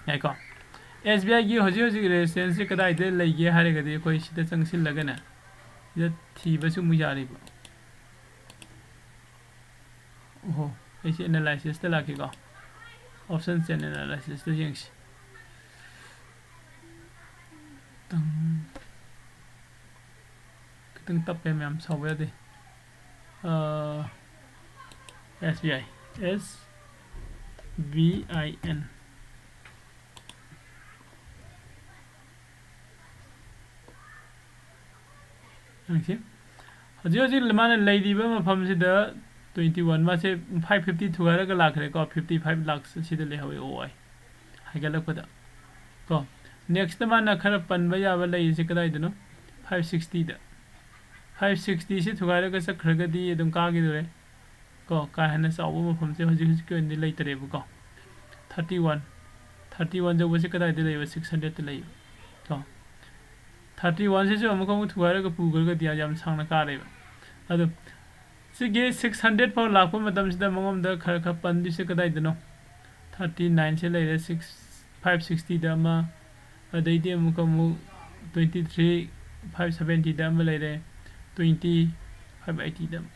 ꯌꯥꯏꯀꯣ? SBIꯒꯤ ꯍꯧꯖꯤꯛ ꯍꯧꯖꯤꯛ resistanceꯁꯦ ꯀꯗꯥꯏꯗ ꯂꯩꯒꯦ ꯍꯥꯏꯔꯒꯗꯤ ꯑꯩꯈꯣꯏ ꯁꯤꯗ ꯆꯪꯁꯤꯜꯂꯒꯅꯦ, ꯁꯤꯗ ꯊꯤꯕꯁꯨ ꯑꯃꯨꯛ ꯌꯥꯔꯤꯕ꯫ ꯑꯣꯍꯣ, ꯑꯩꯁꯦ analysisꯇ ꯂꯥꯛꯀꯦꯀꯣ꯫ Option chain analysisꯇ ꯌꯦꯡꯁꯤ꯫ ꯇꯪ-, ꯈꯤꯇꯪ ꯇꯞꯄꯦ ꯃꯌꯥꯝ, ꯁꯥꯎꯕ ꯌꯥꯗꯦ꯫ ꯑ, SBI, S B I N꯫ ꯌꯦꯡꯁꯤ꯫ ꯍꯧꯖꯤꯛ ꯍꯧꯖꯤꯛ ꯃꯥꯅ ꯂꯩꯔꯤꯕ ꯃꯐꯝꯁꯤꯗ twenty one, ꯃꯥꯁꯦ five fifty ꯊꯨꯒꯥꯏꯔꯒ ꯂꯥꯛꯈ꯭ꯔꯦꯀꯣ, fifty five lakhs ꯁꯤꯗ ꯂꯩꯍꯧꯋꯦ, ꯑꯣ ꯑꯥꯏ ꯍꯥꯏꯒꯠꯂꯛꯄꯗ ꯀꯣ꯫ Nextꯇ ꯃꯥꯅ ꯈꯔ ꯄꯟꯕ ꯌꯥꯕ ꯂꯩꯔꯤꯁꯦ ꯀꯗꯥꯏꯗꯅꯣ? Five sixtyꯗ꯫ Five sixtyꯁꯤ ꯊꯨꯒꯥꯏꯔꯒ ꯆꯠꯈ꯭ꯔꯒꯗꯤ ꯑꯗꯨꯝ ꯀꯥꯈꯤꯗꯣꯔꯦ ꯀꯣ꯫ ꯀꯥ ꯍꯦꯟꯅ ꯆꯥꯎꯕ ꯃꯐꯝꯁꯦ ꯍꯧꯖꯤꯛ ꯍꯧꯖꯤꯛꯀꯤ ꯑꯣꯏꯅꯗꯤ ꯂꯩꯇꯔꯦꯕꯀꯣ꯫ Thirty one, thirty one ꯌꯧꯕꯁꯦ ꯀꯗꯥꯏꯗ ꯂꯩꯕ? Six hundredꯇ ꯂꯩꯕ ꯀꯣ꯫ Thirty oneꯁꯤꯁꯨ ꯑꯃꯨꯛ ꯑꯃꯨꯛ ꯊꯨꯒꯥꯏꯔꯒ ꯄꯨꯈ꯭ꯔꯒꯗꯤ ꯌꯥꯝ ꯁꯥꯡꯅ ꯀꯥꯔꯦꯕ꯫ ꯑꯗꯣ ꯁꯤꯒꯤ six hundred ꯐꯥꯎ ꯂꯥꯛꯄ ꯃꯇꯝꯁꯤꯗ ꯃꯉꯣꯟꯗ ꯈꯔ ꯈꯔ ꯄꯟꯗꯣꯏꯁꯦ ꯀꯗꯥꯏꯗꯅꯣ? Thirty nineꯁꯦ ꯂꯩꯔꯦ, six, five sixtyꯗ ꯑꯃ, ꯑꯗꯩꯗꯤ ꯑꯃꯨꯛꯀ ꯑꯃꯨꯛ twenty three, five seventyꯗ ꯑꯃ ꯂꯩꯔꯦ, twenty, five eightyꯗ ꯑꯃ꯫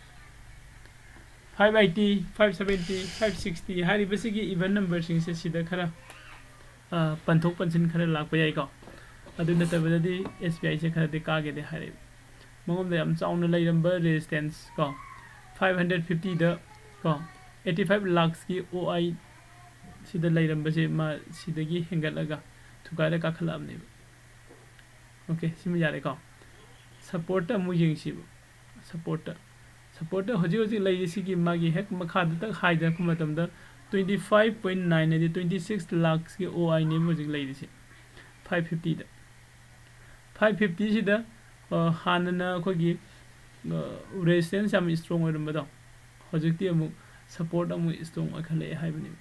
Five eighty, five seventy, five sixty ꯍꯥꯏꯔꯤꯕꯁꯤꯒꯤ even numberꯁꯤꯡꯁꯦ ꯁꯤꯗ ꯈꯔ, ꯑ, ꯄꯟꯊꯣꯛ ꯄꯟꯁꯤꯟ ꯈꯔ ꯂꯥꯛꯄ ꯌꯥꯏꯀꯣ꯫ ꯑꯗꯨ ꯅꯠꯇꯕꯗꯗꯤ SBIꯁꯦ ꯈꯔꯗꯤ ꯀꯥꯒꯦꯗꯤ ꯍꯥꯏꯔꯛꯏ꯫ ꯃꯉꯣꯟꯗ ꯌꯥꯝ ꯆꯥꯎꯅ ꯂꯩꯔꯝꯕ resistance ꯀꯣ, five hundred fiftyꯗ ꯀꯣ, ꯑꯩꯠꯇꯤ ꯐꯥꯏꯚ ꯂꯥꯛꯁꯀꯤ ꯑꯣ ꯑꯥꯏ ꯁꯤꯗ ꯂꯩꯔꯝꯕꯁꯦ ꯃꯥ ꯁꯤꯗꯒꯤ ꯍꯦꯟꯒꯠꯂꯒ ꯊꯨꯒꯥꯏꯔ ꯀꯥꯈꯠꯂꯛꯑꯕꯅꯦꯕ꯫ ꯑꯣꯀꯦ, ꯁꯤꯃ ꯌꯥꯔꯦꯀꯣ꯫ ꯁꯞꯄꯣꯔꯠꯇ ꯑꯃꯨꯛ ꯌꯦꯡꯁꯤꯕ꯫ ꯁꯞꯄꯣꯔꯠꯇ ꯁꯞꯄꯣꯔꯠꯇ ꯍꯧꯖꯤꯛ ꯍꯧꯖꯤꯛ ꯂꯩꯔꯤꯁꯤꯒꯤ ꯃꯥꯒꯤ ꯍꯦꯛ ꯃꯈꯥꯗ ꯇꯛ ꯍꯥꯏꯊꯔꯛꯄ ꯃꯇꯝꯗ twenty five point nine ꯍꯥꯏꯗꯤ twenty six ꯂꯥꯛꯁꯀꯤ ꯑꯣ ꯑꯥꯏꯅꯦꯕ ꯍꯧꯖꯤꯛ ꯂꯩꯔꯤꯁꯦ꯫ ꯐꯥꯏꯚ ꯐꯤꯐꯇꯤꯗ ꯐꯥꯏꯚ ꯐꯤꯐꯇꯤꯁꯤꯗ ꯍꯥꯟꯅꯅ ꯑꯩꯈꯣꯏꯒꯤ ꯔꯦꯁꯤꯁꯇꯦꯟꯁ ꯌꯥꯝ ꯏꯁꯇ꯭ꯔꯣꯡ ꯑꯣꯏꯔꯝꯕꯗꯣ ꯍꯧꯖꯤꯛꯇꯤ ꯑꯃꯨꯛ ꯁꯞꯄꯣꯔꯠ ꯑꯃꯨꯛ ꯏꯁꯇ꯭ꯔꯣꯡ ꯑꯣꯏꯈꯠꯂꯛꯑꯦ ꯍꯥꯏꯕꯅꯦꯕ꯫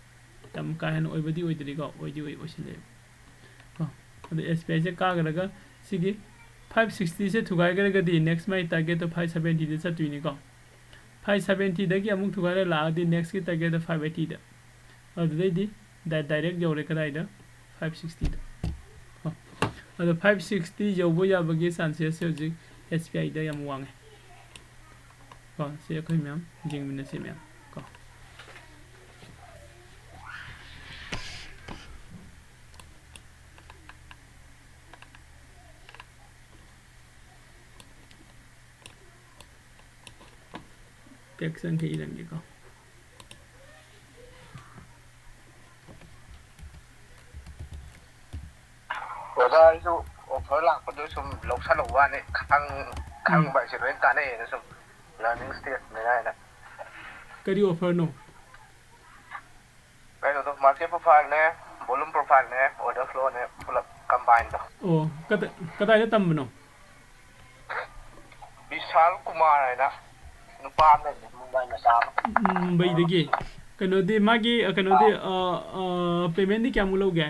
ꯌꯥꯝ ꯀꯥ ꯍꯦꯟꯅ ꯑꯣꯏꯕꯗꯤ ꯑꯣꯏꯗ꯭ꯔꯤꯀꯣ, ꯑꯣꯏꯗꯤ ꯑꯣꯏ ꯑꯣꯏꯁꯤꯜꯂꯛꯑꯦꯕ ꯀꯣ꯫ ꯑꯗꯣ ꯑꯦꯁ ꯕꯤ ꯑꯥꯏꯁꯦ ꯀꯥꯈ꯭ꯔꯒ ꯁꯤꯒꯤ ꯐꯥꯏꯚ ꯁꯤꯛꯁꯇꯤꯁꯦ ꯊꯨꯒꯥꯏꯈ꯭ꯔꯒꯗꯤ ꯅꯦꯛꯁ ꯃꯥꯏ ꯇꯥꯔꯒꯦꯠꯇꯣ ꯐꯥꯏꯚ ꯁꯕꯦꯟꯇꯤꯗ ꯆꯠꯇꯣꯏꯅꯤꯀꯣ꯫ ꯐꯥꯏꯚ ꯁꯕꯦꯟꯇꯤꯗꯒꯤ ꯑꯃꯨꯛ ꯊꯨꯒꯥꯏꯔ ꯂꯥꯛꯑꯗꯤ ꯅꯦꯛꯁꯀꯤ ꯇꯥꯔꯒꯦꯠꯇꯣ ꯐꯥꯏꯚ ꯑꯩꯠꯇꯤꯗ꯫ ꯑꯗꯨꯗꯩꯗꯤ ꯗꯥꯏꯔꯦꯛ ꯌꯧꯔꯦ ꯀꯗꯥꯏꯗ? ꯐꯥꯏꯚ ꯁꯤꯛꯁꯇꯤꯗ꯫ ꯀꯣ꯫ ꯑꯗꯣ ꯐꯥꯏꯚ ꯁꯤꯛꯁꯇꯤ ꯌꯧꯕ ꯌꯥꯕꯒꯤ ꯆꯥꯟꯁꯦꯁꯁꯦ ꯍꯧꯖꯤꯛ ꯑꯦꯁ ꯕꯤ ꯑꯥꯏꯗ ꯌꯥꯝ ꯋꯥꯡꯉꯦ꯫ ꯀꯣ, ꯁꯤ ꯑꯩꯈꯣꯏ ꯃꯌꯥꯝ ꯌꯦꯡꯃꯤꯟꯅꯁꯤ ꯃꯌꯥꯝ ꯀꯣ꯫ ꯇꯦꯛꯁ ꯑꯃꯈꯛ ꯏꯔꯝꯒꯦꯀꯣ꯫ ꯑꯣꯖꯥ, ꯑꯩꯁꯨ ꯑꯣꯐꯔ ꯂꯥꯛꯄꯗꯣ ꯁꯨꯝ ꯂꯧꯁꯜꯍꯧꯕ ꯋꯥꯅꯤ꯫ ꯈꯪ-, ꯎꯝ꯫ ꯈꯪꯕ ꯍꯥꯏꯁꯦ ꯂꯣꯏ ꯀꯥꯟꯅꯩꯌꯦꯅ ꯁꯨꯝ ꯂꯔꯅꯤꯡ ꯁ꯭ꯇꯦꯖꯅꯤꯅ ꯍꯥꯏꯅ꯫ ꯀꯔꯤ ꯑꯣꯐꯔꯅꯣ? ꯀꯩꯅꯣꯗꯣ, ꯃꯥꯔꯀꯦꯠ ꯄ꯭ꯔꯣꯐꯥꯏꯜꯅꯦ, ꯚꯣꯂꯨꯝ ꯄ꯭ꯔꯣꯐꯥꯏꯜꯅꯦ, ꯑꯣꯔꯗꯔ ꯐ꯭ꯂꯣꯅꯦ, ꯄꯨꯂꯞ ꯀꯝꯕꯥꯏꯟꯗꯣ꯫ ꯑꯣ, ꯀꯗꯥ-, ꯀꯗꯥꯏꯗ ꯇꯝꯕꯅꯣ? ꯕꯤꯁꯥꯜ ꯀꯨꯃꯥꯔ ꯍꯥꯏꯅ ꯅꯨꯄꯥ ꯑꯃ ꯂꯩꯕꯅꯦ, ꯃꯨꯝꯕꯥꯏ ꯃꯆꯥ ꯑꯃ꯫ ꯎꯝ, ꯃꯨꯝꯕꯩꯗꯒꯤ꯫ ꯀꯩꯅꯣꯗꯤ ꯃꯥꯒꯤ, ꯑ, ꯀꯩꯅꯣꯗꯤ, ꯑꯥ꯫ ꯑ, ꯑ, ꯄꯦꯃꯦꯟꯗꯤ ꯀꯌꯥꯃꯨꯛ ꯂꯧꯒꯦ?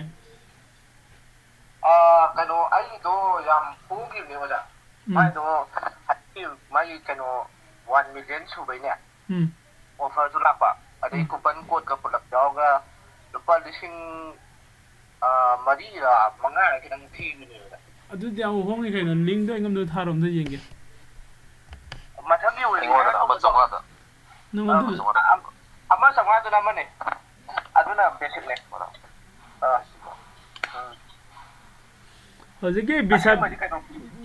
ꯑꯥ, ꯀꯩꯅꯣ, ꯑꯩꯒꯤꯗꯣ ꯌꯥꯝ ꯍꯣꯡꯈꯤꯕꯅꯦ, ꯑꯣꯖꯥ꯫ ꯎꯝ꯫ ꯃꯥꯏꯗꯣ, ꯃꯥꯒꯤ ꯀꯩꯅꯣ, ꯋꯥꯟ ꯃꯤꯂꯤꯌꯟ ꯁꯨꯕꯩꯅꯦ꯫ ꯎꯝ꯫ ꯑꯣꯐꯔꯁꯨ ꯂꯥꯛꯄ, ꯑꯗꯩ ꯎꯝ꯫ ꯀꯨꯄꯟ ꯀꯣꯗꯀ ꯄꯨꯂꯞ ꯌꯥꯎꯔꯒ ꯂꯨꯄꯥ ꯂꯤꯁꯤꯡ, ꯑꯥ, ꯃꯔꯤꯔ ꯃꯉꯥꯔ ꯈꯤꯇꯪ ꯊꯤꯕꯅꯦꯕ꯫ ꯑꯗꯨꯗꯤ ꯌꯥꯝ ꯍꯣꯡꯉꯤ ꯀꯩꯅꯣ, ꯂꯤꯡꯗꯣ ꯑꯩꯉꯣꯟꯗ ꯊꯥꯔꯣ, ꯑꯝꯇ ꯌꯦꯡꯒꯦ꯫ ꯃꯊꯪꯒꯤ ꯑꯣꯏꯅ ꯑꯩꯉꯣꯟꯗꯅ ꯑꯃ ꯆꯥꯝꯃꯉꯥꯗ꯫ ꯅꯪꯉꯣꯟꯗ ꯑꯃ ꯆꯥꯝꯃꯉꯥꯗ꯫ ꯑꯃ ꯆꯥꯝꯃꯉꯥꯗꯨꯅ ꯑꯃꯅꯦ, ꯑꯗꯨꯅ ꯕꯦꯁꯤꯛꯅꯦ꯫ ꯑꯥ꯫ ꯎꯝ꯫ ꯍꯧꯖꯤꯛꯀꯤ ꯕꯤꯁꯥꯜ, ꯑꯁꯦꯡꯕꯗꯤ ꯀꯩꯅꯣ?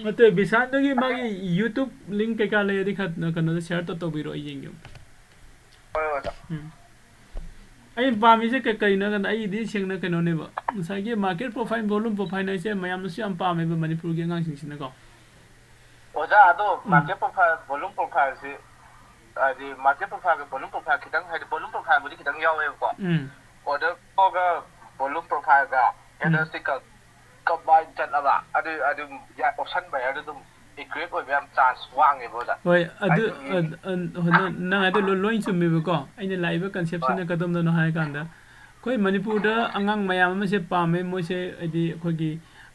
ꯅꯠꯇꯦ, ꯕꯤꯁꯥꯜꯗꯒꯤ ꯃꯥꯒꯤ YouTube ꯂꯤꯡ ꯀꯩꯀꯥ ꯂꯩꯔꯗꯤ ꯈꯔ ꯀꯩꯅꯣꯗ ꯁꯤꯌꯔ ꯇꯧ-, ꯇꯧꯕꯤꯔꯣ, ꯑꯩ ꯌꯦꯡꯒꯦ ꯑꯝꯇ꯫ ꯍꯣꯏ, ꯍꯣꯏ, ꯑꯣꯖꯥ꯫ ꯎꯝ꯫ ꯑꯩꯅ ꯄꯥꯝꯃꯤꯁꯦ ꯀꯩ ꯀꯩꯅꯣ ꯍꯥꯏ ꯀꯥꯟꯗ, ꯑꯩꯒꯤꯗꯤ ꯁꯦꯡꯅ ꯀꯩꯅꯣꯅꯦꯕ, ꯉꯁꯥꯏꯒꯤ market profile, volume profile ꯍꯥꯏꯁꯦ ꯃꯌꯥꯝꯅꯁꯨ ꯌꯥꯝ ꯄꯥꯝꯃꯦꯕ ꯃꯅꯤꯄꯨꯔꯒꯤ ꯑꯉꯥꯡꯁꯤꯡꯁꯤꯅꯀꯣ꯫ ꯑꯣꯖꯥ, ꯑꯗꯣ ꯎꯝ꯫ Market profile, volume profile ꯁꯤ, ꯍꯥꯏꯗꯤ market profile ꯒ volume profile ꯈꯤꯇꯪ, ꯍꯥꯏꯗꯤ volume profile ꯕꯨꯗꯤ ꯈꯤꯇꯪ ꯌꯥꯎꯋꯦꯕꯀꯣ꯫ ꯎꯝ꯫ Order flow ꯒ volume profile ꯒ ꯎꯝ꯫ candlestick ꯀ combine ꯆꯠꯂꯕ, ꯑꯗꯨ, ꯑꯗꯨꯝ ꯌꯥ-, option buyer ꯗ ꯑꯗꯨꯝ accurate ꯑꯣꯏꯕ ꯌꯥꯝ chance ꯋꯥꯡꯉꯦꯕ, ꯑꯣꯖꯥ꯫ ꯍꯣꯏ, ꯑꯗꯨ, ꯑꯗꯨꯒꯤ ꯑ, ꯑ, ꯍꯣꯏ, ꯅꯪ, ꯅꯪ ꯍꯥꯏꯗꯣ ꯂꯣ-, ꯂꯣꯏ ꯆꯨꯝꯃꯦꯕꯀꯣ꯫ ꯑꯩꯅ ꯂꯥꯛꯏꯕ concept ꯁꯤꯅ ꯍꯣꯏ꯫ ꯀꯗꯣꯝꯗꯅꯣ ꯍꯥꯏ ꯀꯥꯟꯗ, ꯑꯩꯈꯣꯏ ꯃꯅꯤꯄꯨꯔꯗ ꯑꯉꯥꯡ ꯃꯌꯥꯝ ꯑꯃꯁꯦ ꯄꯥꯝꯃꯦ꯫ ꯃꯣꯏꯁꯦ ꯍꯥꯏꯗꯤ ꯑꯩꯈꯣꯏꯒꯤ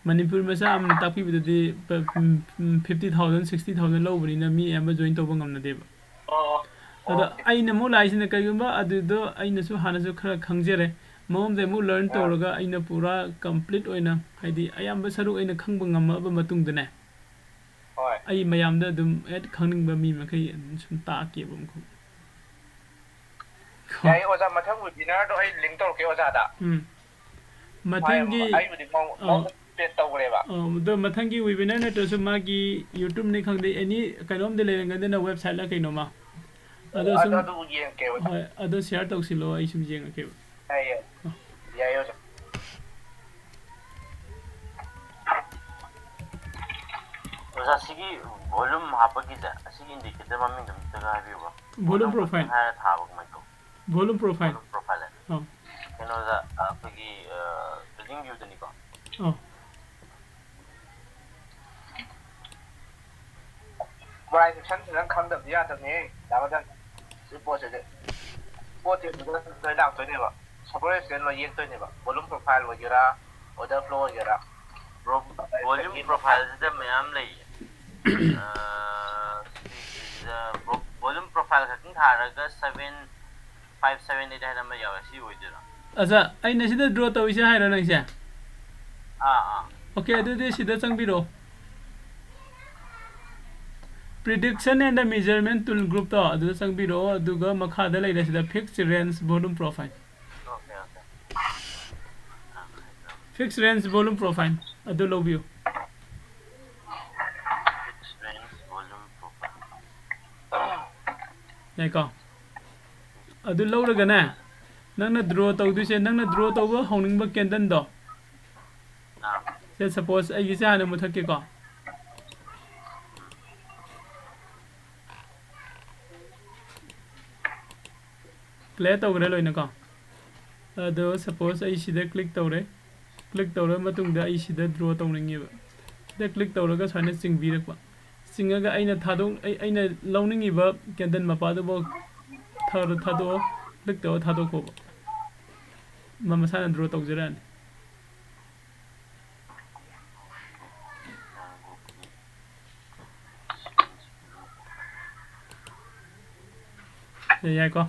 ꯃꯅꯤꯄꯨꯔ ꯃꯆꯥ ꯑꯃꯅ ꯇꯥꯛꯄꯤꯕꯗꯗꯤ ꯄ-, ꯎꯝ, ꯎꯝ, fifty thousand, sixty thousand ꯂꯧꯕꯅꯤꯅ ꯃꯤ ꯑꯌꯥꯝꯕ join ꯇꯧꯕ ꯉꯝꯅꯗꯦꯕ꯫ ꯑꯣ, ꯑꯗꯣ ꯑꯣꯀꯦ꯫ ꯑꯩꯅ ꯑꯃꯨꯛ ꯂꯥꯛꯏꯁꯤꯅ ꯀꯩꯒꯨꯝꯕ ꯑꯗꯨꯗꯣ ꯑꯩꯅꯁꯨ ꯍꯥꯟꯅꯁꯨ ꯈꯔ ꯈꯪꯖꯔꯦ꯫ ꯃꯉꯣꯟꯗ ꯑꯃꯨꯛ learn ꯑꯥ꯫ ꯇꯧꯔꯒ ꯑꯩꯅ ꯄꯨꯔꯥ complete ꯑꯣꯏꯅ, ꯍꯥꯏꯗꯤ ꯑꯌꯥꯝꯕ ꯁꯔꯨꯛ ꯑꯩꯅ ꯈꯪꯕ ꯉꯝꯃꯛꯑꯕ ꯃꯇꯨꯡꯗꯅꯦ, ꯍꯣꯏ꯫ ꯑꯩ ꯃꯌꯥꯝꯗ ꯑꯗꯨꯝ ꯍꯦꯛ ꯈꯪꯅꯤꯡꯕ ꯃꯤ ꯃꯈꯩ ꯑꯗꯨꯝ ꯁꯨꯝ ꯇꯥꯛꯀꯦꯕ ꯑꯃꯨꯛ꯫ ꯌꯥꯏꯌꯦ, ꯑꯣꯖꯥ, ꯃꯊꯪ webinar ꯗꯣ ꯑꯩ link ꯇꯧꯔꯛꯀꯦ ꯑꯣꯖꯥꯗ꯫ ꯎꯝ꯫ ꯃꯊꯪꯒꯤ, ꯑꯩꯕꯨꯗꯤ ꯃꯉꯣꯟ-, ꯑ, ꯃꯉꯣꯟꯗ page ꯇꯧꯈ꯭ꯔꯦꯕ꯫ ꯑ, ꯑꯗꯣ ꯃꯊꯪꯒꯤ webinar ꯅꯠꯇ꯭ꯔꯁꯨ ꯃꯥꯒꯤ YouTube ꯅꯤ ꯈꯪꯗꯦ, any ꯀꯩꯅꯣꯝꯗꯤ ꯂꯩꯔꯝꯒꯅꯤꯅ, website ꯂ ꯀꯩꯅꯣꯃ꯫ ꯑꯗꯣ ꯑꯗꯨ, ꯁꯨꯝ, ꯑꯗꯨ ꯌꯦꯡꯉꯛꯀꯦ ꯑꯣꯖꯥ꯫ ꯍꯣꯏ, ꯑꯗꯣ share ꯇꯧꯁꯤꯜꯂꯣ, ꯑꯩ ꯁꯨꯝ ꯌꯦꯡꯉꯛꯀꯦꯕ꯫ ꯌꯥꯏꯌꯦ꯫ ꯑ꯫ ꯌꯥꯏꯌꯦ ꯑꯣꯖꯥ꯫ ꯑꯣꯖꯥ, ꯁꯤꯒꯤ volume ꯍꯥꯞꯄꯒꯤꯁꯦ, ꯑꯁꯤꯒꯤ indicator ꯃꯃꯤꯡꯗꯣ ꯑꯝꯇꯒ ꯍꯥꯏꯕꯤꯌꯨꯕ꯫ Volume profile꯫ ꯈꯛꯇꯪ ꯍꯥꯏꯔ ꯊꯥꯕ ꯀꯃꯥꯏꯅ ꯇꯧꯕ? Volume profile꯫ Volume profile ꯍꯥꯏꯅ꯫ ꯑꯧ꯫ ꯀꯩꯅꯣꯗ, ꯑ, ꯑꯩꯈꯣꯏꯒꯤ, ꯑ, trading view ꯗꯅꯤꯀꯣ꯫ ꯑꯧ꯫ Price action ꯐꯖꯅ ꯈꯪꯗꯕꯗꯤ ꯌꯥꯗꯕꯅꯦꯍꯦ, ꯗꯥ ꯃꯗꯟ꯫ ꯁꯤ ꯄꯣꯠꯁꯤꯗꯤ꯫ ꯄꯣꯠꯁꯦ ꯐꯖꯅ ꯂꯣꯏ ꯂꯥꯛꯇꯣꯏꯅꯦꯕ꯫ Support resistance ꯂꯣꯏ ꯌꯦꯛꯇꯣꯏꯅꯦꯕ꯫ Volume profile ꯑꯣꯏꯒꯦꯔꯥ, order flow ꯑꯣꯏꯒꯦꯔꯥ꯫ Bro, volume profile ꯁꯤꯗ ꯃꯌꯥꯝ ꯂꯩꯌꯦ꯫ ꯑ, ꯁꯤꯁꯤꯗ ꯕ꯭ꯔꯣ, volume profile ꯈꯛꯇꯪ ꯊꯥꯔꯒ seven five seven eight ꯍꯥꯏꯅ ꯑꯃ ꯌꯥꯎꯋꯦ, ꯁꯤ ꯑꯣꯏꯗꯣꯏꯔꯣ? ꯑꯠꯆꯥ, ꯑꯩꯅ ꯁꯤꯗ draw ꯇꯧꯔꯤꯁꯦ ꯍꯥꯏꯔꯣ ꯅꯪꯁꯦ? ꯑꯥ, ꯑꯥ꯫ Okay, ꯑꯗꯨꯗꯤ ꯁꯤꯗ ꯆꯪꯕꯤꯔꯛꯑꯣ꯫ Prediction and the measurement tool group ꯇꯣ ꯑꯗꯨꯗ ꯆꯪꯕꯤꯔꯛꯑꯣ, ꯑꯗꯨꯒ ꯃꯈꯥꯗ ꯂꯩꯔꯦ ꯁꯤꯗ fixed range volume profile꯫ Okay, okay. Fixed range volume profile ꯑꯗꯨ ꯂꯧꯕꯤꯌꯨ꯫ Fixed range volume profile꯫ ꯌꯥꯏꯀꯣ? ꯑꯗꯨ ꯂꯧꯔꯒꯅꯦ, ꯅꯪꯅ ꯗ꯭ꯔꯣ ꯇꯧꯗꯣꯏꯁꯦ, ꯅꯪꯅ ꯗ꯭ꯔꯣ ꯇꯧꯕ ꯍꯧꯅꯤꯡꯕ ꯀꯦꯟꯗꯜꯗꯣ, ꯑꯥ ꯁꯦ, ꯁꯄꯣꯁ ꯑꯩꯒꯤꯁꯦ ꯍꯥꯟꯅ ꯃꯨꯊꯠꯀꯦꯀꯣ꯫ ꯀ꯭ꯂꯤꯌꯥꯔ ꯇꯧꯈ꯭ꯔꯦ ꯂꯣꯏꯅꯀꯣ꯫ ꯑꯗꯣ ꯁꯄꯣꯁ ꯑꯩ ꯁꯤꯗ ꯀ꯭ꯂꯤꯛ ꯇꯧꯔꯦ꯫ ꯀ꯭ꯂꯤꯛ ꯇꯧꯔ ꯃꯇꯨꯡꯗ ꯑꯩ ꯁꯤꯗ ꯗ꯭ꯔꯣ ꯇꯧꯅꯤꯡꯉꯦꯕ꯫ ꯁꯤꯗ ꯀ꯭ꯂꯤꯛ ꯇꯧꯔꯒ ꯁꯨꯃꯥꯏꯅ ꯆꯤꯡꯕꯤꯔꯛꯄ꯫ ꯆꯤꯡꯉꯒ ꯑꯩꯅ ꯊꯥꯗꯣꯛ ꯑꯩ ꯑꯩꯅ ꯂꯧꯅꯤꯡꯉꯤꯕ ꯀꯦꯟꯗꯜ ꯃꯄꯥꯗꯨꯐꯥꯎ ꯊꯥꯗꯣꯛꯑꯣ꯫ ꯀ꯭ꯂꯤꯛ ꯇꯧꯔ ꯊꯥꯗꯣꯛꯈꯣꯕ꯫ ꯃꯥ ꯃꯁꯥꯅ ꯗ꯭ꯔꯣ ꯇꯧꯖꯔꯛꯑꯅꯤ꯫ ꯌꯥꯏꯀꯣ꯫